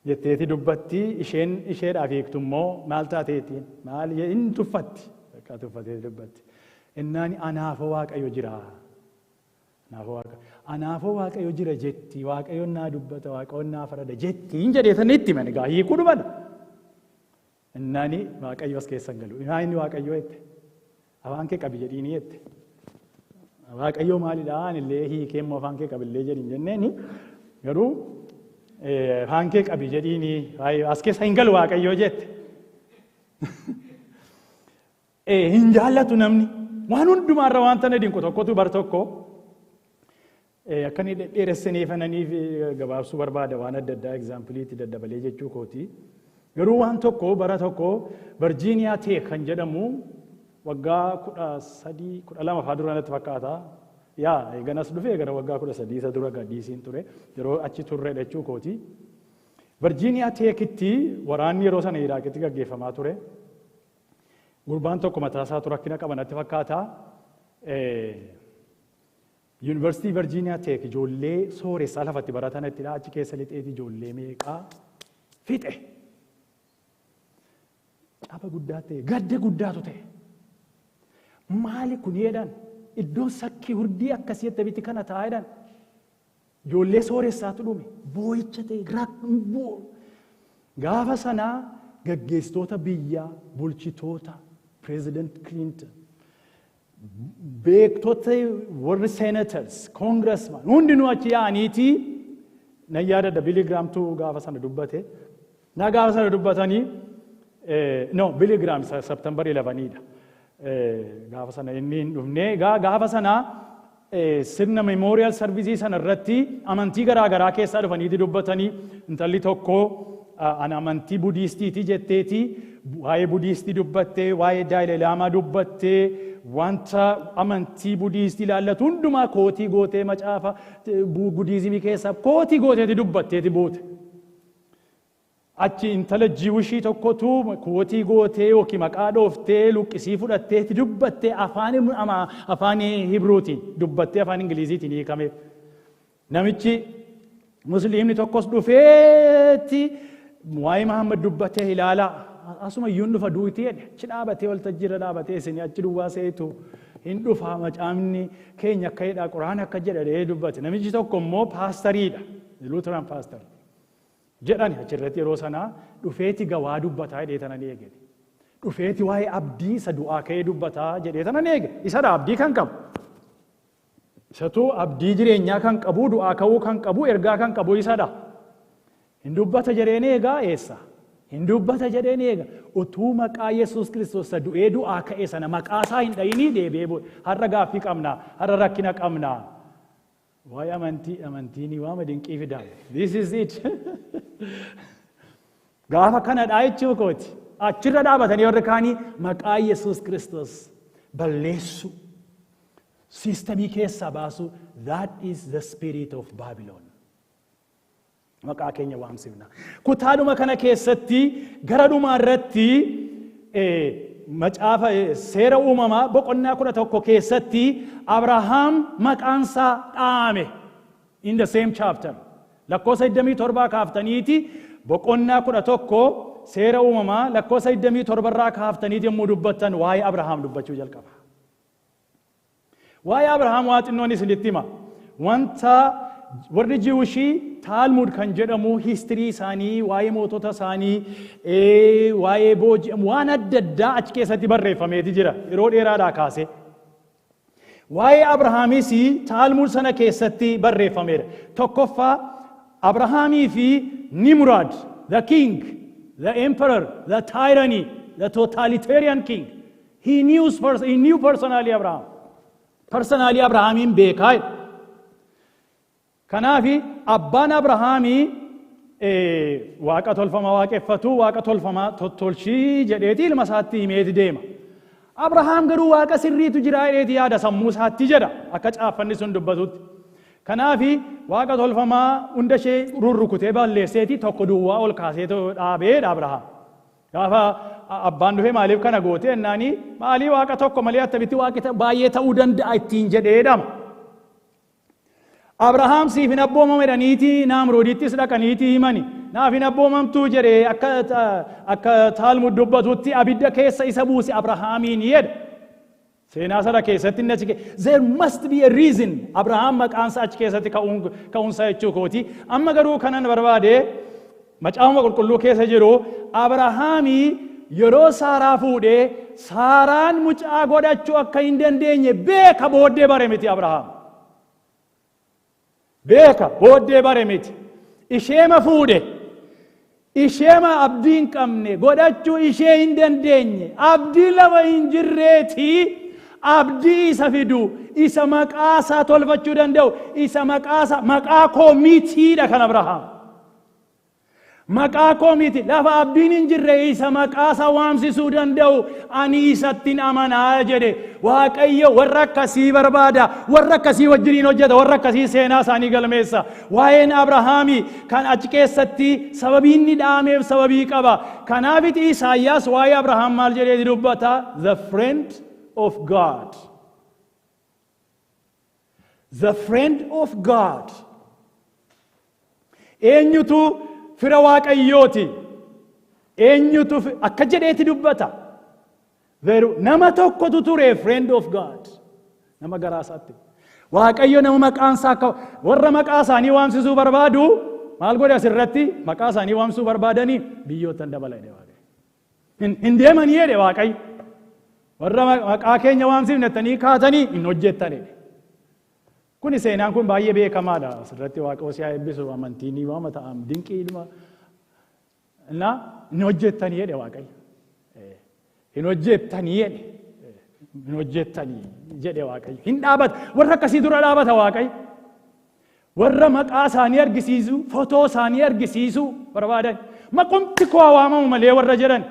Speaker 1: Jetteeti dubbatti. Isheen isheedhaaf hiiktu immoo maal taateetiin maal hin tuffatti. Bakka tuffatee dubbatti. Innaan anaafoo Waaqayyo jira. Anaafoo Waaqayyo. Anaafoo Waaqayyo jira jetti. Waaqayyoon naa dubbata, Waaqayyoon naa farada jetti. Hin jedheetanii itti himani gaa hiikuu dhumana. Innaani Waaqayyo as keessa hin galu. Maa inni Waaqayyo jette? Afaan kee qabi jedhiini jette. Waaqayyo maalidha? Anillee hiikee immoo afaan kee qabillee jedhin jenneeni. Garuu afaan kee qabi jedhiini, as keessa hin galu Waaqayyo jette. Hin jaallatu namni. Waan hundumaarra wanta na dinqu tokkotu bar tokko akka inni dheeressanii fananiif gabaabsuu barbaada, waan adda addaa exampleiitti daddabalee jechuu kooti. Garuu waan tokko, bara tokko Virginia Tech kan jedhamu, waggaa 13, 12 faa dura natti fakkaata. Yaa ganas dhufee gara waggaa 13 isa dura DC'n ture, yeroo achi turre jechuu kooti. Virginia Techitti waraanni yeroo sana Iraaqitti gaggeeffamaa ture. Gurbaan tokko mataa isaatu rakkina qaba natti fakkaata. Yuunivarsiitii Virginia Tech ijoollee sooressaa lafatti baratan ittidha. Achi keessa lixeeti ijoollee meeqaa fixe. Caba guddaa ta'e, gadda guddaatu ta'e. Maali kun jedhan, iddoon sakkii hurdii akkasii attamitti kana ta'a jedhan. Ijoollee sooressaatu dhume, boo'icha ta'e rakkoo. Gaafa sanaa gaggeessitoota biyyaa, bulchitoota, President Clinton, beektota, warri senators, congressman hundinuu achi yaa'aniiti. Nan yaadadha, Billy Grahamtu gaafa sana dubbate. Na gaafa sana dubbatanii, no, Billy Graham September 11dha. Gaafa sana inni hin dhufne. Gaafa sana sirna memorial service sana irratti amantii garaa garaa keessaa dhufaniiti dubbatanii, intalli tokko "Ani amantii Budiistiiti" jetteeti waa'ee Budiistii dubbattee, waa'ee Daalai Laamaa dubbattee, wanta amantii Budiistii ilaallatu hundumaa quote gootee, macaafa Budiizimii keessaa quote gooteeti dubbatteeti buute. Achi intala Jewishii tokkotu quote gootee yookiin maqaa dhooftee luqqisii fudhatteeti dubbattee, afaan Hibruutiin dubbattee, afaan Ingiliziitiin hiikameef. Namichi Musliimni tokkos dhufeetti waa'ee Mahammad dubbatee, "Ilaalaa, asuma iyyuu hin dhufa duuti" jedhe. Achi dhaabatee, waltajjiirra dhaabatee, "Isin achi duwwaa seetu, hin dhufa, macaafni keenya akka jedha, Quraan akka jedha" jedhee dubbate. Namichi tokko immoo paastariidha. Lutheran pastor. Jedhan achirratti yeroo sanaa dhufeeti gawaa dubbataa jedhee tanan eegale. Dhufeeti waa'ee abdii isa du'aa ka'ee dubbataa jedhee tanan eege. Isadha abdii kan qabu. Isatu abdii jireenyaa kan qabu, du'aa ka'uu kan qabu, ergaa kan qabu isadha. Hin dubbata jedheen eegaa eessa? Hin dubbata jedheen eega. Utuu maqaa Yesuus Kiristoos isa du'ee du'aa ka'e sana maqaa isaa hin dhayinii deebi'ee bu'e. Har'a gaaffii qabna. Har'a rakkina qabna. Waa'ee amantii, amantiin waama dinqii fidaa. This is it. Gaafa kanadhaa jechuu kooti. Achirra dhaabatanii warri kaanii maqaa Yesuus Kiristoos balleessu. Systemii keessaa baasu. That is the spirit of Babylon. Maqaa keenya waamsifna. Kutaadhuma kana keessatti gara dhumaa irratti macaafa Seera Uumamaa boqonnaa 11 keessatti Abrahaam maqaansaa dhaame, in the same chapter. Lakkoofsa 27 kaaftaniiti, boqonnaa 11 Seera Uumamaa lakkoofsa 27 irraa kaaftaniiti yommuu dubbattan waa'ee Abrahaam dubbachuu jalqaba. Waa'ee Abrahaam waa xinnoon isinitti hima. Wanta warri Jewishii Taalmud kan jedhamu, history isaanii, waa'ee mootota isaanii, waa'ee booji'amu, waan adda addaa achi keessatti barreeffameeti jira yeroo dheeraadhaa kaasee. Waa'ee Abrahaamis Taalmud sana keessatti barreeffameera. Tokkoffaa, Abrahaamii fi Nimrod, the king, the emperor, the tyranny, the totalitarian king. He knew personally Abraham. Personally Abrahaamiin beekaa. Kanaaf abbaan Abrahaamii waaqa tolfamaa waaqeffatu, waaqa tolfamaa tottolchii jedheeti ilma isaatti himeeti deema. Abrahaam garuu waaqa sirriitu jira jedheeti yaada sammuu isaatti jedha akka caaffanni sun dubbatutti. Kanaaf waaqa tolfamaa hunda ishee rurrukutee balleesseeti tokko duwwaa ol kaasee dhaabeedha Abrahaam. Gaafa abbaan dhufee "Maaliif kana goote?" jennaani, "Maalii, waaqa tokko malee attamitti waaqi baay'ee ta'uu danda'a?" ittiin jedheedhama. Abrahaam "Siif hin abboomame" jedhaniiti Naamroodittis dhaqaniiti himani. "Naaf hin abboomamtuu" jedhee, akka Taalmud dubbatutti abidda keessa isa buuse Abrahaamiin jedha. Seenaa sana keessatti inni achi there must be a reason Abrahaam maqaansa achi keessatti ka'uunsa jechuu kooti. Amma garuu kanan barbaade, Macaafuma Qulqulluu keessa jiru, Abrahaamii yeroo Saaraa fuudhee Saaraan mucaa godhachuu akka hin dandeenye beeka, booddee bare miti Abrahaam. Beeka, booddee bare miti. Isheema fuudhe. Isheema abdii hin qabne, godhachuu ishee hin dandeenye, abdii lafa hin jirreetii, abdii isa fidu, isa maqaa isaa tolfachuu danda'u, isa maqaa isaa, "Maqaa koo mitiidha" kan Abrahaam. Maqaa koo miti, lafa abdiin hin jirre isa maqaa isaa waamsisuu danda'u ani isattin amanaa jedhe. Waaqayyo warra akkasii barbaada, warra akkasii wajjiniin hojjeta, warra akkasii seenaa isaanii galmeessa. Waa'een Abrahaami kan achi keessatti sababii inni dhaameef sababii qaba. Kanaafiti Isaayyaas waa'ee Abrahaam maal jedhee dubbata? The friend of God. The friend of God. Eenyutu fira Waaqayyooti? Eenyutu akka jedheeti dubbata? Nama tokkotu ture friend of God. Nama garaa isaatti. Waaqayyo nama maqaan isaa akka warra maqaa isaanii waamsisuu barbaadu maal godhe asirratti maqaa isaanii waamsisuu barbaadanii biyyootan dabala jedhe Waaqayyo. Hin deemanii jedhe Waaqayyo. Warra maqaa keenya waamsifnettanii kaatanii hin hojjettan jedhe. Kuni seenaan kun baay'ee beekamaadha. Asirratti Waaqayyo si haa eebbisu amantiin ni waama ta'am dinqii ilma. Na hin hojjettanii jedhe Waaqayyo. Hin hojjettanii jedhe. Hin hojjettanii jedhe Waaqayyo. Hin dhaabata. Warra akkasii dura dhaabata Waaqayyo. Warra maqaa isaanii argisiisu, fotoo isaanii argisiisu barbaadan. Maqumti koo waamamu malee warra jedhan.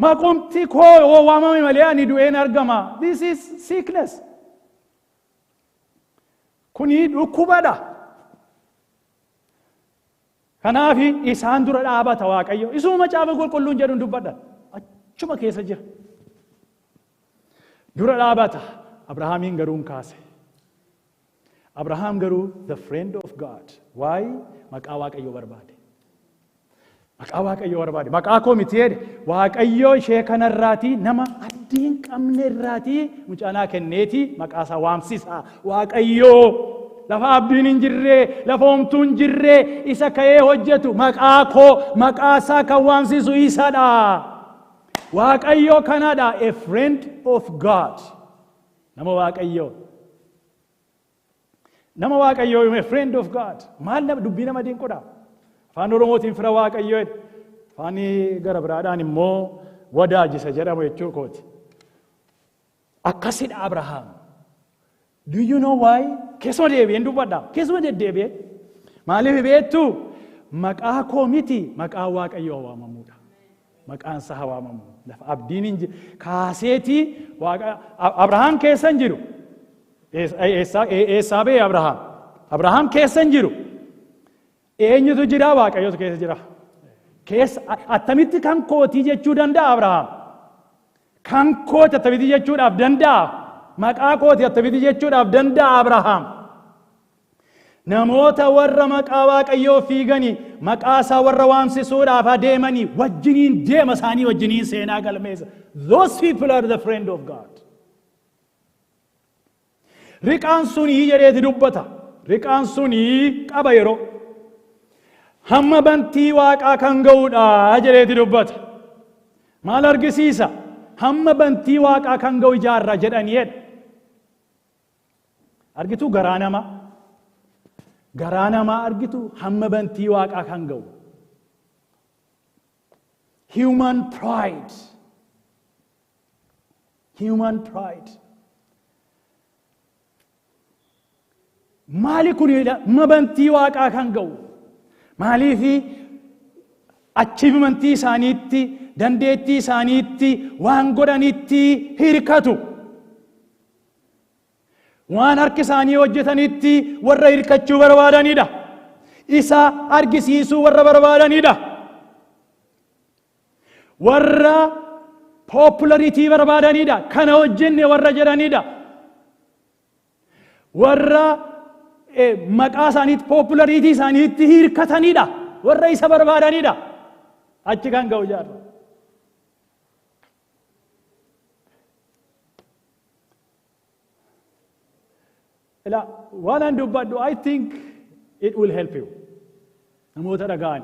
Speaker 1: Maqumti koo yoo waamame malee ani du'een argama. This is sickness. Kuni dhukkubadha. Kanaaf isaan dura dhaabata Waaqayyo. Isuma macaafa qulqulluun jedhuun dubbadha. Achuma keessa jira. Dura dhaabata. Abrahaamiin garuu hin kaase. Abrahaam garuu the friend of God. Why? Maqaa Waaqayyoo barbaade. Maqaa Waaqayyoo barbaade. Maqaa koo miti jedhe. Waaqayyoo ishee kanarraatii nama abdii hin qabne irraatii mucaa naa kenneetii maqaa isaa waamsisa. Waaqayyoo lafa abdiin hin jirre, lafa homtuu hin jirre isa ka'ee hojjetu maqaa koo maqaa isaa kan waamsisu isadha. Waaqayyoo kanadha. A friend of God. Nama Waaqayyoo. Nama Waaqayyoo, a friend of God. Maal nama dubbii nama dinqudha. Afaan Oromootiin fira Waaqayyoo jedha. Afaan gara biraadhaan immoo wadaajisa jedhamu jechuu kooti. Akkasidha Abrahaam. Do you know why? Keessuma deebi'een dubbadha. Keessuma deddeebi'ee. Maaliif beektu? Maqaa koo miti maqaa Waaqayyoo waamamuudha. Maqaan isaa waamamu. Lafa abdiin hin jiru. Kaaseetii Waaqa Abrahaam keessa hin jiru. Eessaa ba'e Abrahaam? Abrahaam keessa hin jiru. Eenyutu jira? Waaqayyotu keessa jira. Keessa attamitti kan kootii jechuu danda'a Abrahaam? Kan kooti attamitti jechuudhaaf danda'a? Maqaa kooti attamitti jechuudhaaf danda'a Abrahaam? Namoota warra maqaa Waaqayyoo fiiganii maqaa isaa warra waamsisuudhaaf adeemanii wajjiniin deema isaanii wajjiniin seenaa galmeessa. Those people are the friend of God. Riqaan sunii jedheeti dubbata. Riqaan sunii qaba yeroo. Hamma bantii Waaqaa kan ga'uudha jedheeti dubbata. Maal argisiisa? Hamma bantii Waaqaa kan ga'u ijaarra jedhanii jedha. Argitu garaa namaa. Garaa namaa argitu hamma bantii Waaqaa kan ga'u. Human pride. Human pride. Maali kun hamma bantii Waaqaa kan ga'u? Maaliifi achievementii isaaniitti, dandeettii isaaniitti, waan godhanitti hirkatu. Waan harki isaanii hojjetanitti warra hirkachuu barbaadanidha. Isa argisiisuu warra barbaadanidha. Warra popularity barbaadanidha. Kana hojjenne warra jedhanidha. Warra maqaa isaaniitti popularity isaaniitti hirkatanidha. Warra isa barbaadanidha. Achi kan ga'u jaarra. Ilaa waan an dubbadhu, I think it will help you. Namoota dhaga'an.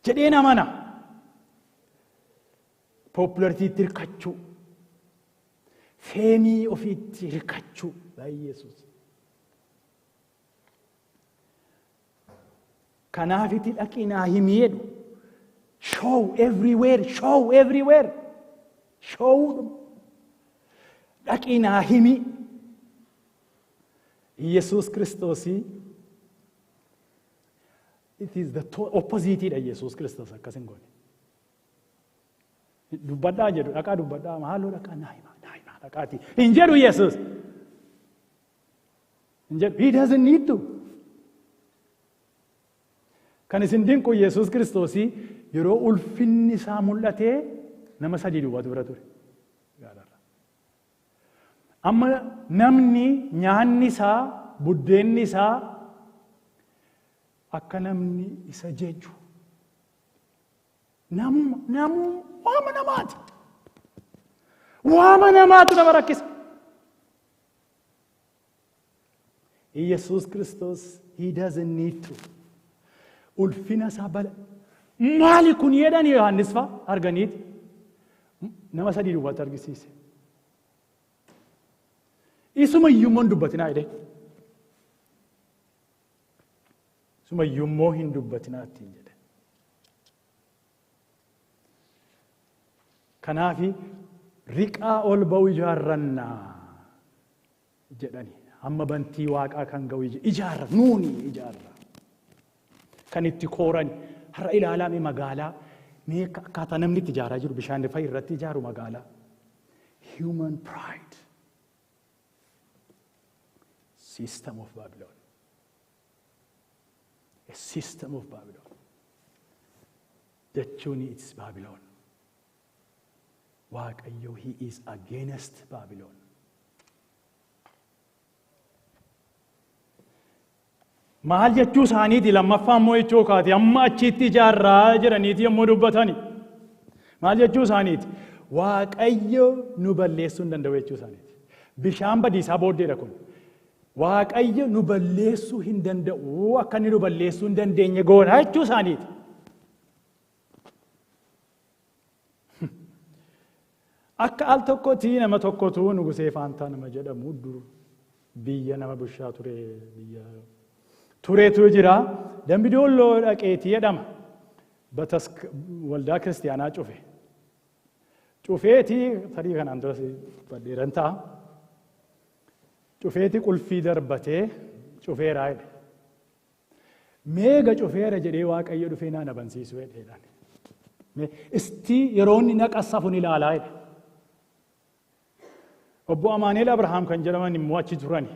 Speaker 1: Jedheen amana. Popularitytti hirkachuu. Fame ofiitti hirkachuu. Yesuus. Kanaafiti dhaqii naa himi jedhu. Show everywhere, show everywhere. Show dhaqii naa himi. Yesuus Kiristoosii it is the opposite dha. Yesuus Kiristoos akkas hin goone. Dubbadhaa jedhu, dhaqaa dubbadhaa, maaloo dhaqaa naa himaa, naa himaa dhaqaati. Hin jedhu Yesuus. Hin jedhu. He doesn't need to. Kan isin dinqu Yesuus Kiristoosii yeroo ulfinni isaa mul'atee nama sadii duwwaatu bira ture. Amma namni nyaanni isaa, buddeenni isaa akka namni isa jeju. Namuma, namuma, waama namaati. Waama namaatu nama rakkisa. Iyyasuus Kiristoos, he doesn't need to. Ulfina isaa bala. Maali kun jedhan Yohaannis fa'a arganiiti. Nama sadii duwwaatti argisiise. Isuma iyyuu immoo hin dubbatinaa jedhee. Isuma iyyuu immoo hin dubbatinaa ittiin jedhe. Kanaaf riqaa ol ba'u ijaarrannaa jedhani. Hamma bantii waaqaa kan ga'u ijaarra, nuuni ijaarra. Kan itti koorani har'a ilaalaa mee magaalaa, mee akkaataa namni itti ijaaraa jiru, bishaan fa'i irratti ijaaru magaalaa. Human pride. System of Babylon. A system of Babylon. Jechuun it's Babylon. Waaqayyo, he is against Babylon. Maal jechuu isaaniiti lammaffaa immoo jechuu kaati amma achitti ijaarraa jedhaniiti yommuu dubbatani. Maal jechuu isaaniiti? Waaqayyo nu balleessuu hin danda'u jechuu isaaniiti. Bishaan badiisaa booddeedha kun. Waaqayyo nu balleessuu hin danda'u, akka inni nu balleessuu hin dandeenye goona jechuu isaaniiti. Akka al tokkotti nama tokkotu Nugusee Faantaa nama jedhamu dur biyya nama bushaa ture, biyya turetu jira. Dambi Doolloo dhaqeetii jedhama. Batas waldaa kiristiyaanaa cufe. Cufeetii tarii kanaan duras badheeran ta'a. Cufeetii qulfii darbatee cufeeraa jedhe. Meega cufeera jedhee Waaqayyo dhufee naan abansiisuu jedheedhaan. Istii yeroo inni naqassafu ni ilaalaa jedhe. Obbo Amaaneel Abrahaam kan jedhaman immoo achi turani.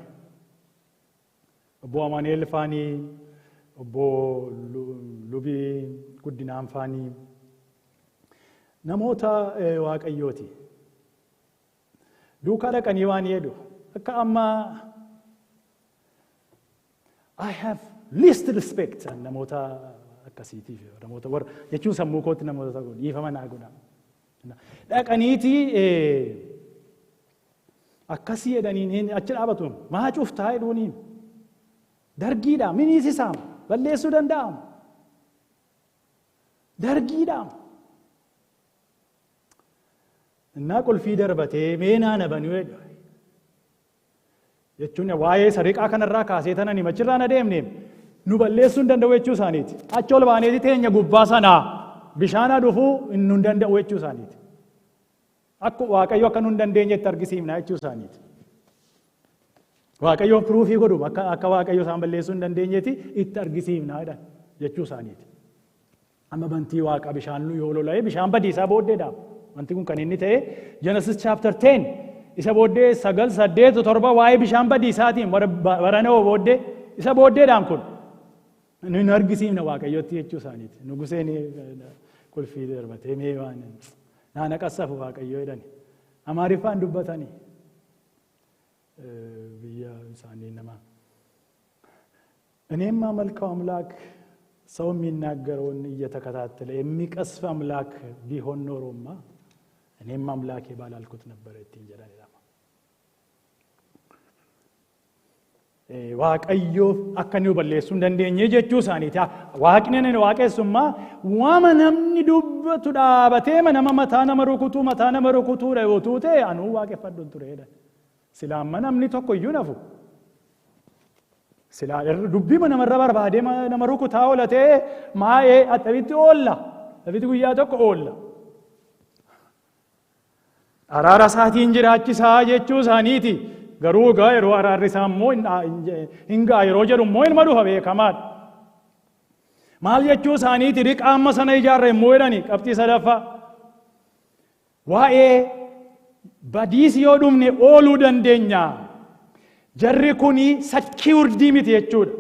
Speaker 1: Obbo Amaaneel faanii, obbo Lubii Guddinaan faanii namoota Waaqayyooti. Duukaa dhaqanii waan jedhu akka amma I have least respect namoota akkasiitiif, namoota warra jechuun sammuu kootti namoota tokko dhiifama naa godha. Dhaqaniiti akkasii jedhaniin achi dhaabatu, maa cuftaa jedhuuniin, dargiidha miniisisaam balleessuu danda'am dargiidha. Innaa qulfii darbatee mee naa banuu jedhu jechuun waa'ee sariqaa kanarraa kaasee tanan himachirraan adeemne nu balleessuu hin danda'u jechuu isaaniiti. Achi ol baaneeti teenya gubbaa sanaa bishaan dhufuu hin nu danda'u jechuu isaaniiti. Akka Waaqayyo akka nu hin dandeenyetti argisiifna jechuu isaaniiti. Waaqayyo proof godhu akka Waaqayyo isaan balleessuu hin dandeenyetti itti argisiifna jedhan jechuu isaaniiti. Amma bantii waaqa bishaan nu yoo lola'e, bishaan badiisaa booddeedha. Wanti kun kan inni ta'e Genesis chapter 10 isa booddee, 9, 8, 7 waa'ee bishaan badiisaatiin bara booddee isa booddeedhaan kun. Nu hin argisiifna Waaqayyotti jechuu isaaniiti. Nuguseen qulfii darbatee mee waan naana qassafu Waaqayyo jedhani. Amaariffaan dubbatanii biyya isaanii nama. እኔ የማመልከው አምላክ ሰው የሚናገረውን እየተከታተለ የሚቀስፍ አምላክ ቢሆን ኖሮማ እኔም አምላኬ ባላልኩት ነበረ ittiin jedhan jedhama. Waaqayyoof akka inni balleessuu hin dandeenye jechuu isaaniiti. Waaqni inni waaqessummaa waama namni dubbatu dhaabatee nama mataa nama rukutuu mataa nama rukutuudha yoo ta'e anuu waaqeffadhu ture jedhan. Silaa amma namni tokko iyyuu nafu. Silaa dubbii namarra barbaadee nama rukutaa oolatee maa'ee attamitti oolla. Attamitti guyyaa tokko oolla. Araara isaatiin jiraachisaa jechuu isaaniiti. Garuu egaa yeroo araarri isaa immoo hin ga'a yeroo jedhu immoo ilma dhufa beekamaadha. Maal jechuu isaaniiti riqaa amma sana ijaarra immoo jedhani qabxii sadaffaa. Waa'ee badiisi yoo dhumne ooluu dandeenya. Jarri kuni secured miti jechuudha.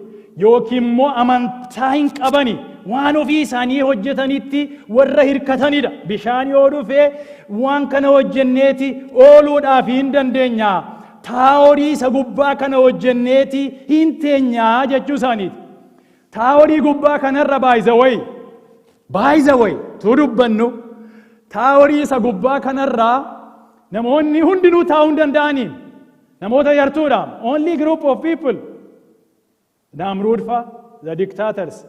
Speaker 1: Yookiin immoo amantaa hin qabani, waan ofii isaanii hojjetanitti warra hirkatanidha. Bishaan yoo dhufe waan kana hojjenneeti ooluudhaaf hin dandeenya. Towerii isa gubbaa kana hojjenneeti hin teenyaa jechuu isaaniiti. Towerii gubbaa kanarra, by the way, by the way, tuu dubbannu, towerii isa gubbaa kanarraa namoonni hundinuu taa'uu hin danda'anii. Namoota yartuudha. Only group of people. Naamruud fa, the dictators.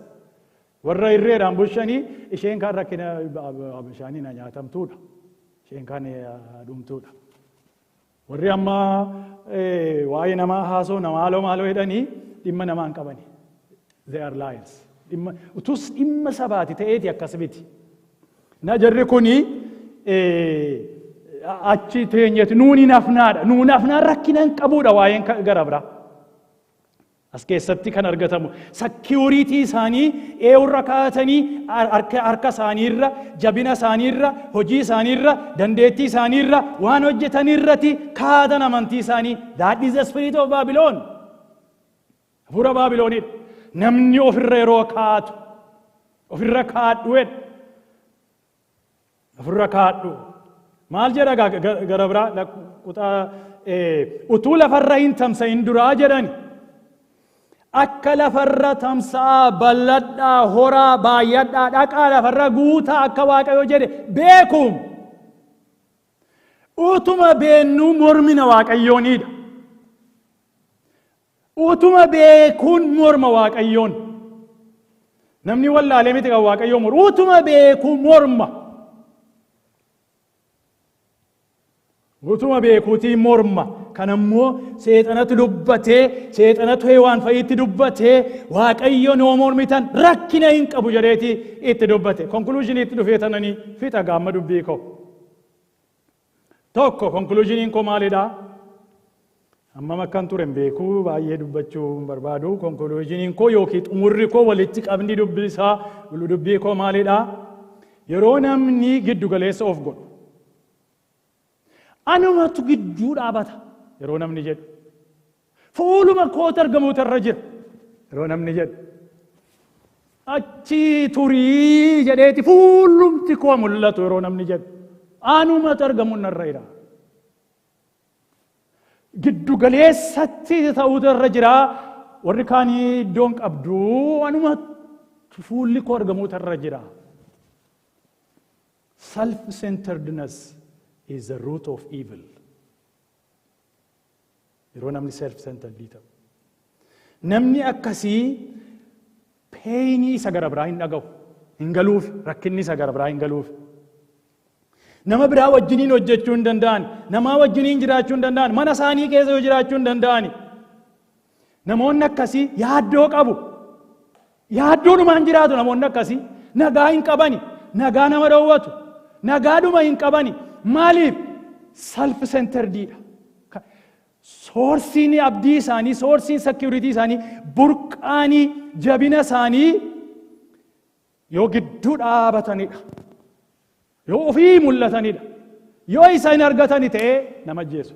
Speaker 1: Warra irreedhaan bulchanii, isheen kaan rakkina bishaanii na nyaatamtuudha. Isheen kaan dhumtuudha. Warri amma waa'ee namaa haasoo maaloo maaloo jedhanii dhimma namaa hin qabani. They are liars. Dhimma utus dhimma sabaati ta'eeti akkas miti. Na jarri kuni achi teenyeeti nuuni nafnaadha. Nuun nafnaan rakkina hin qabuudha waa'een gara biraa. As keessatti kan argatamu security isaanii eewurra kaa'atanii, harka isaaniirra, jabina isaaniirra, hojii isaaniirra, dandeettii isaaniirra, waan hojjetanirratti kaa'atan amantii isaanii. That is the spirit of Babylon. Hafuura Baabiloonidha. Namni ofirra yeroo kaa'atu, ofirra kaa'adhu jedha. Ofirra kaa'adhu. Maal jedha gara biraa kutaa utuu lafarra hin tamsa'in duraa jedhani. Akka lafarra tamsa'aa, bal'adhaa, horaa, baay'adhaa, dhaqaa, lafarra guutaa akka Waaqayyo jedhe beekuum. Utuma beennuu mormina Waaqayyoonidha. Utuma beekuun morma Waaqayyoon. Namni wallaalee miti kan Waaqayyoon mormu. Utuma beekuu morma. Utuma beekuutii morma. Kan ammoo seexanatu dubbatee, seexanatu Hewaan fa'iitti dubbatee, Waaqayyo noo mormitan rakkina hin qabu jedheeti itti dubbate. Conclusioniitti dhufee tananii fixa gaamma dubbii koo. Tokko, conclusioniin koo maalidhaa? Hammam akkan ture hin beeku, baay'ee dubbachuu hin barbaadu. Conclusioniin koo yookiin xumurri koo, walitti qabni dubbisaa dubbii koo maalidhaa? Yeroo namni giddu galeessa of godhu, anumatu gidduu dhaabata yeroo namni jedhu, fuuluma kootu argamuutu irra jira yeroo namni jedhu, achi turii jedheeti fuulumti koo mul'atu yeroo namni jedhu, anumatu argamuun narra jira. Giddu galeessatti ta'uutu irra jira. Warri kaanii iddoon qabdu, anumatu fuulli koo argamuutu irra jira. Self-centeredness is the root of evil. Yeroo namni self-centered ta'u. Namni akkasii painii isa gara biraa hin dhaga'u. Hin galuuf, rakkinni isa gara biraa hin galuuf. Nama biraa wajjiniin hojjechuu hin danda'an, namaa wajjiniin jiraachuu hin danda'an, mana isaanii keessa yoo jiraachuu hin danda'ani. Namoonni akkasii yaaddoo qabu. Yaaddoodhumaan jiraatu namoonni akkasii. Nagaa hin qabani. Nagaa nama dhoowwatu. Nagaadhuma hin qabani. Maaliif? Self-centeredidha. Sourceiin abdii isaanii, sourceiin security isaanii, burqaanii jabina isaanii yoo gidduu dhaabatanidha. Yoo ofii mul'atanidha. Yoo isa hin argatani ta'ee nama ajjeesu.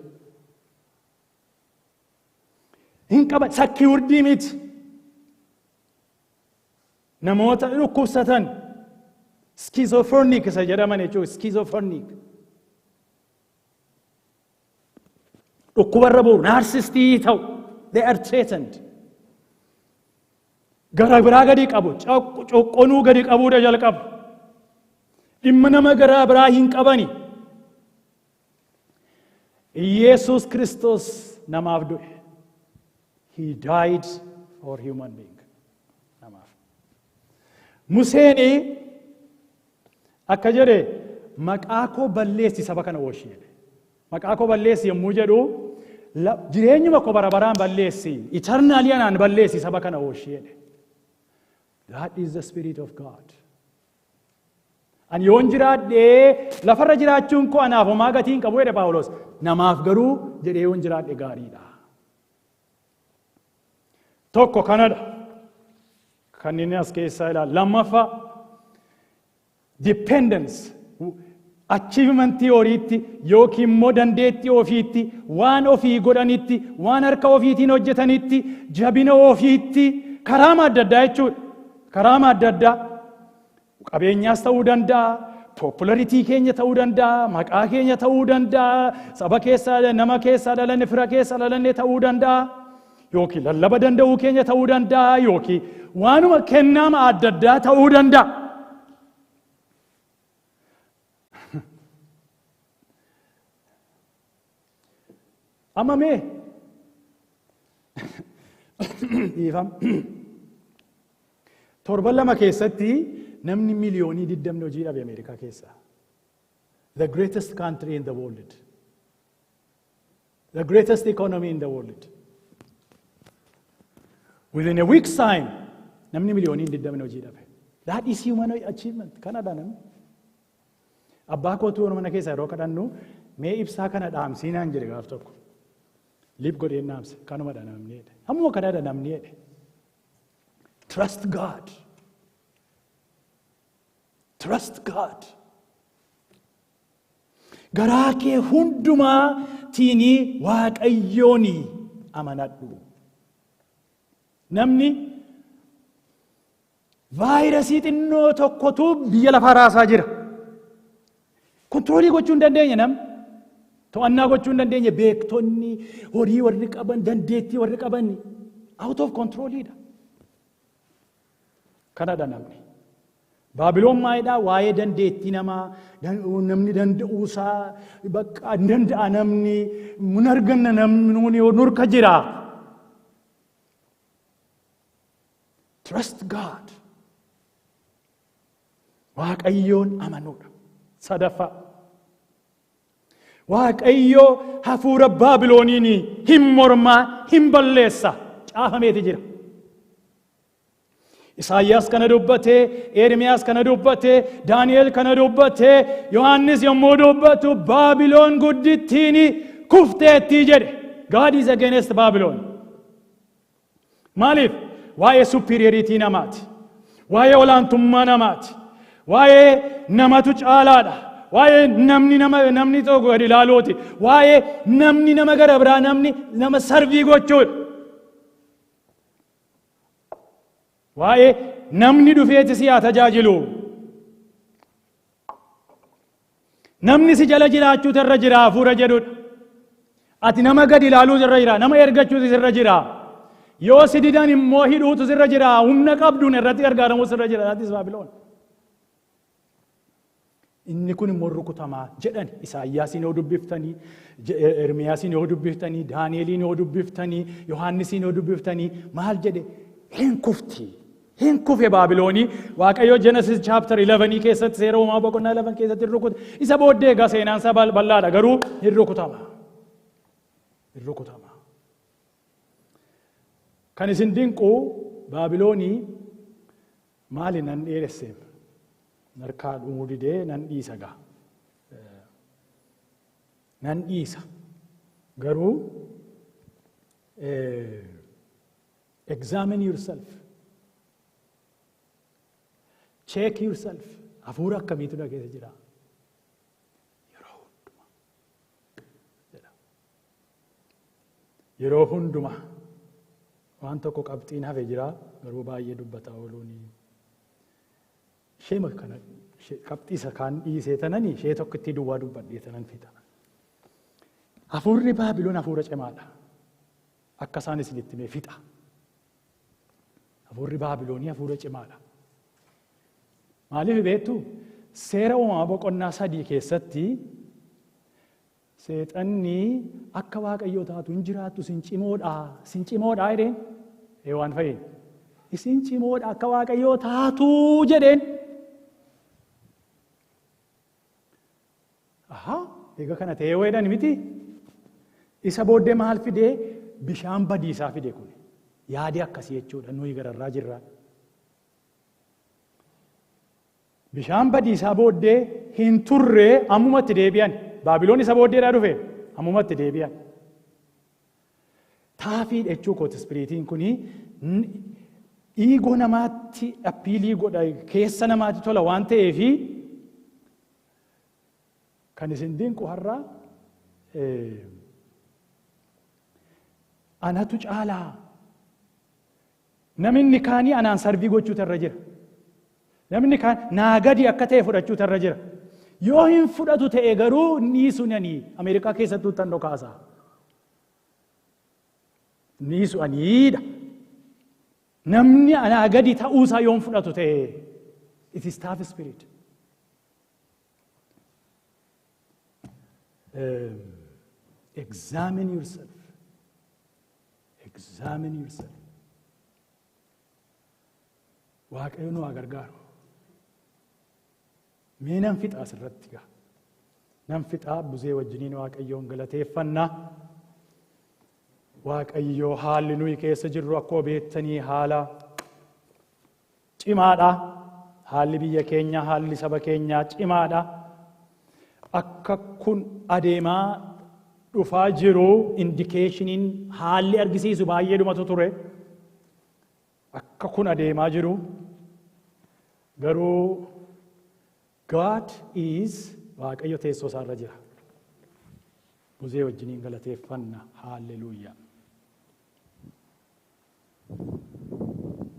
Speaker 1: Hin qaban, secured miti. Namoota dhukkubsatan, schizophrenic isa jedhaman jechuudha, schizophrenic. Dhukkubarra bu'u, narcissistii ta'u, they are threatened. Gara biraa gadi qabu, coqqonuu gadi qabuudha jalqabu. Dhimma nama gara biraa hin qabani. Iyeesus Kiristoos namaaf du'e. He died for human being. Namaaf. Museen akka jedhe, "Maqaa koo balleessi, saba kana oolchi," jedhe. Maqaa koo balleessi yommuu jedhu, jireenyuma koo bara baraan balleessi. Eternally anaan balleessi, saba kana oolchi jedhe. That is the spirit of God. Ani yoon jiraadhee lafarra jiraachuun koo anaaf homaa gatii hin qabu jedhe Paawulos. Namaaf garuu jedhee yoon jiraadhe gaariidha. Tokko kanadha. Kan inni as keessaa ilaalu. Lammaffaa, dependence achievementii horiitti yookiin immoo dandeettii ofiitti, waan ofii godhanitti, waan harka ofiitiin hojjetanitti, jabina ofiitti, karaa adda addaa jechuudha. Karaa adda addaa qabeenyaas ta'uu danda'a, Popularity keenya ta'uu danda'a, maqaa keenya ta'uu danda'a, saba keessaa, nama keessaa dhalanne, fira keessaa dhalanne ta'uu danda'a, yookiin lallaba danda'uu keenya ta'uu danda'a, yookiin waanuma kennaama adda addaa ta'uu danda'a. Amma mee dhiifama. Torban 2 keessatti namni 20 miliyoonii hojii dhabe Ameerikaa keessa. The greatest country in the world. The greatest economy in the world. Within a week's time, namni 20 miliyoonii hojii dhabe. That is human achievement. Kanadha namni. Abbaa kootu mana keessa yeroo kadhannu, "Mee ibsaa kana dhaamsiinaan," jedhe gaaf tokko. Liif godheen dhaamse. Kanumadha namni jedhe. Ammuma kanadha namni jedhe. Trust God. Trust God. Garaa kee hundumaatiin Waaqayyoon amanadhu. Namni vaayirasii xinnoo tokkotu biyya lafaa raasaa jira. Control gochuu hin dandeenye namni. To'annaa gochuu hin dandeenye. Beektonni, horii warri qaban, dandeettii warri qaban, out of controliidha. Kanadha namni. Baabiloon maalidhaa? Waa'ee dandeettii namaa, namni danda'uusaa, bakka danda'a namni mun arganna, namni nurka jira. Trust God. Waaqayyoon amanuudha. Sadaffaa. Waaqayyoo hafuura Baabilooniin hin mormaa, hin balleessa. Caafameeti jira. Isaayyaas kana dubbatee, Ermiyaas kana dubbatee, Daani'el kana dubbatee, Yohaannis yommuu dubbatu "Baabiloon guddittiin kufteettii" jedhe. God is against Babylon. Maaliif? Waa'ee superiority namaati. Waa'ee olaantummaa namaati. Waa'ee namatu caalaadha. Waa'ee namni nama namni tokko gadi ilaaluuti. Waa'ee namni nama gara biraa, namni nama serve gochuudha. Waa'ee namni dhufeeti si haa tajaajilu. Namni si jala jiraachuutu irra jira hafuura jedhudha. Ati nama gadi ilaaluutu irra jira. Nama ergachuutu irra jira. Yoo si didan immoo hidhuutu sirra jira. Humna qabduun irratti gargaaramuutu sirra jira. That is Babylon. Inni kun immoo rukutamaa jedhan. Isaayyaasiin yoo dubbiftanii, Ermiyaasiin yoo dubbiftanii, Daani'eliin yoo dubbiftanii, Yohaannisiin yoo dubbiftanii, maal jedhe? Hin kufti. Hin kufe Baabiloonii. Waaqayyo Genesis chapter 11 keessatti, seera uumamaa boqonnaa 11 keessatti hin rukute. Isa booddee egaa seenaan isaa bal'aadha, garuu hin rukutama. Hin rukutama. Kan isin dinqu Baabiloonii maali? Nan dheeresse, harkaa dhumuu didee, nan dhiisa gaa. Nan dhiisa. Garuu examine yourself. Check yourself. Hafuura akkamiitu na keessa jira? Yeroo hundumaa jedha. Yeroo hundumaa waan tokko qabxiin hafe jira, garuu baay'ee dubbata ooluuni. Ishee kana qabxii isa kaan dhiisee tanani, ishee tokkotti duwwaa dubbadhee tanan fixa. Hafuurri Baabiloon hafuura cimaadha. Akka isaan isinitti himee fixa. Hafuurri Baabiloonii hafuura cimaadha. Maaliif beektu? Seera uumamaa boqonnaa 3 keessatti seexanni "Akka Waaqayyoo taatu, hin jiraattu, sin cimoodha, sin cimoodha" jedheen. Waan fa'iin. "Isin cimoodha, akka Waaqayyoo taatu" jedheen. Ahaa, egaa kana ta'ee wayiidhaan miti. Isa booddee maal fidee? Bishaan badiisaa fide kun. Yaadi akkasii jechuudha, nuyi gararraa jirra. Bishaan badiisaa booddee hin turre, ammumatti deebi'an. Baabiloon isa booddeedhaa dhufe, ammumatti deebi'an. Taafii jechuu kooti, spiritiin kuni ego namaatti appeal godha, keessa namaatti tola waan ta'eefi. Kan isin dinqu har'a anatu caalaa, namni kaanii anaan serve gochuutu irra jira. Namni kaan naa gadi akka ta'e fudhachuutu irra jira. Yoo hin fudhatu ta'e garuu ni sunanii Ameerikaa keessattuu tan dhokaasa. Ni su'aniidha. Namni anaa gadi ta'uusaa yoo hin fudhatu ta'e, it is tough spirit. Examine yourself. Examine yourself. Waaqayyo nu haa gargaaru. Mee nan fixaa asirratti gaa. Nan fixaa, buzee wajjiniin Waaqayyoon galateeffannaa. Waaqayyo, haalli nuyi keessa jirru akkuma beektanii haala cimaadha. Haalli biyya keenyaa, haalli saba keenyaa cimaadha. Akka kun adeemaa dhufaa jiru indicationiin haalli argisiisu baay'eedhumatu ture. Akka kun adeemaa jiru garuu God is, Waaqayyo teessoo isaarra jira. Buzee wajjiniin galateeffanna. Haalleluuyaa.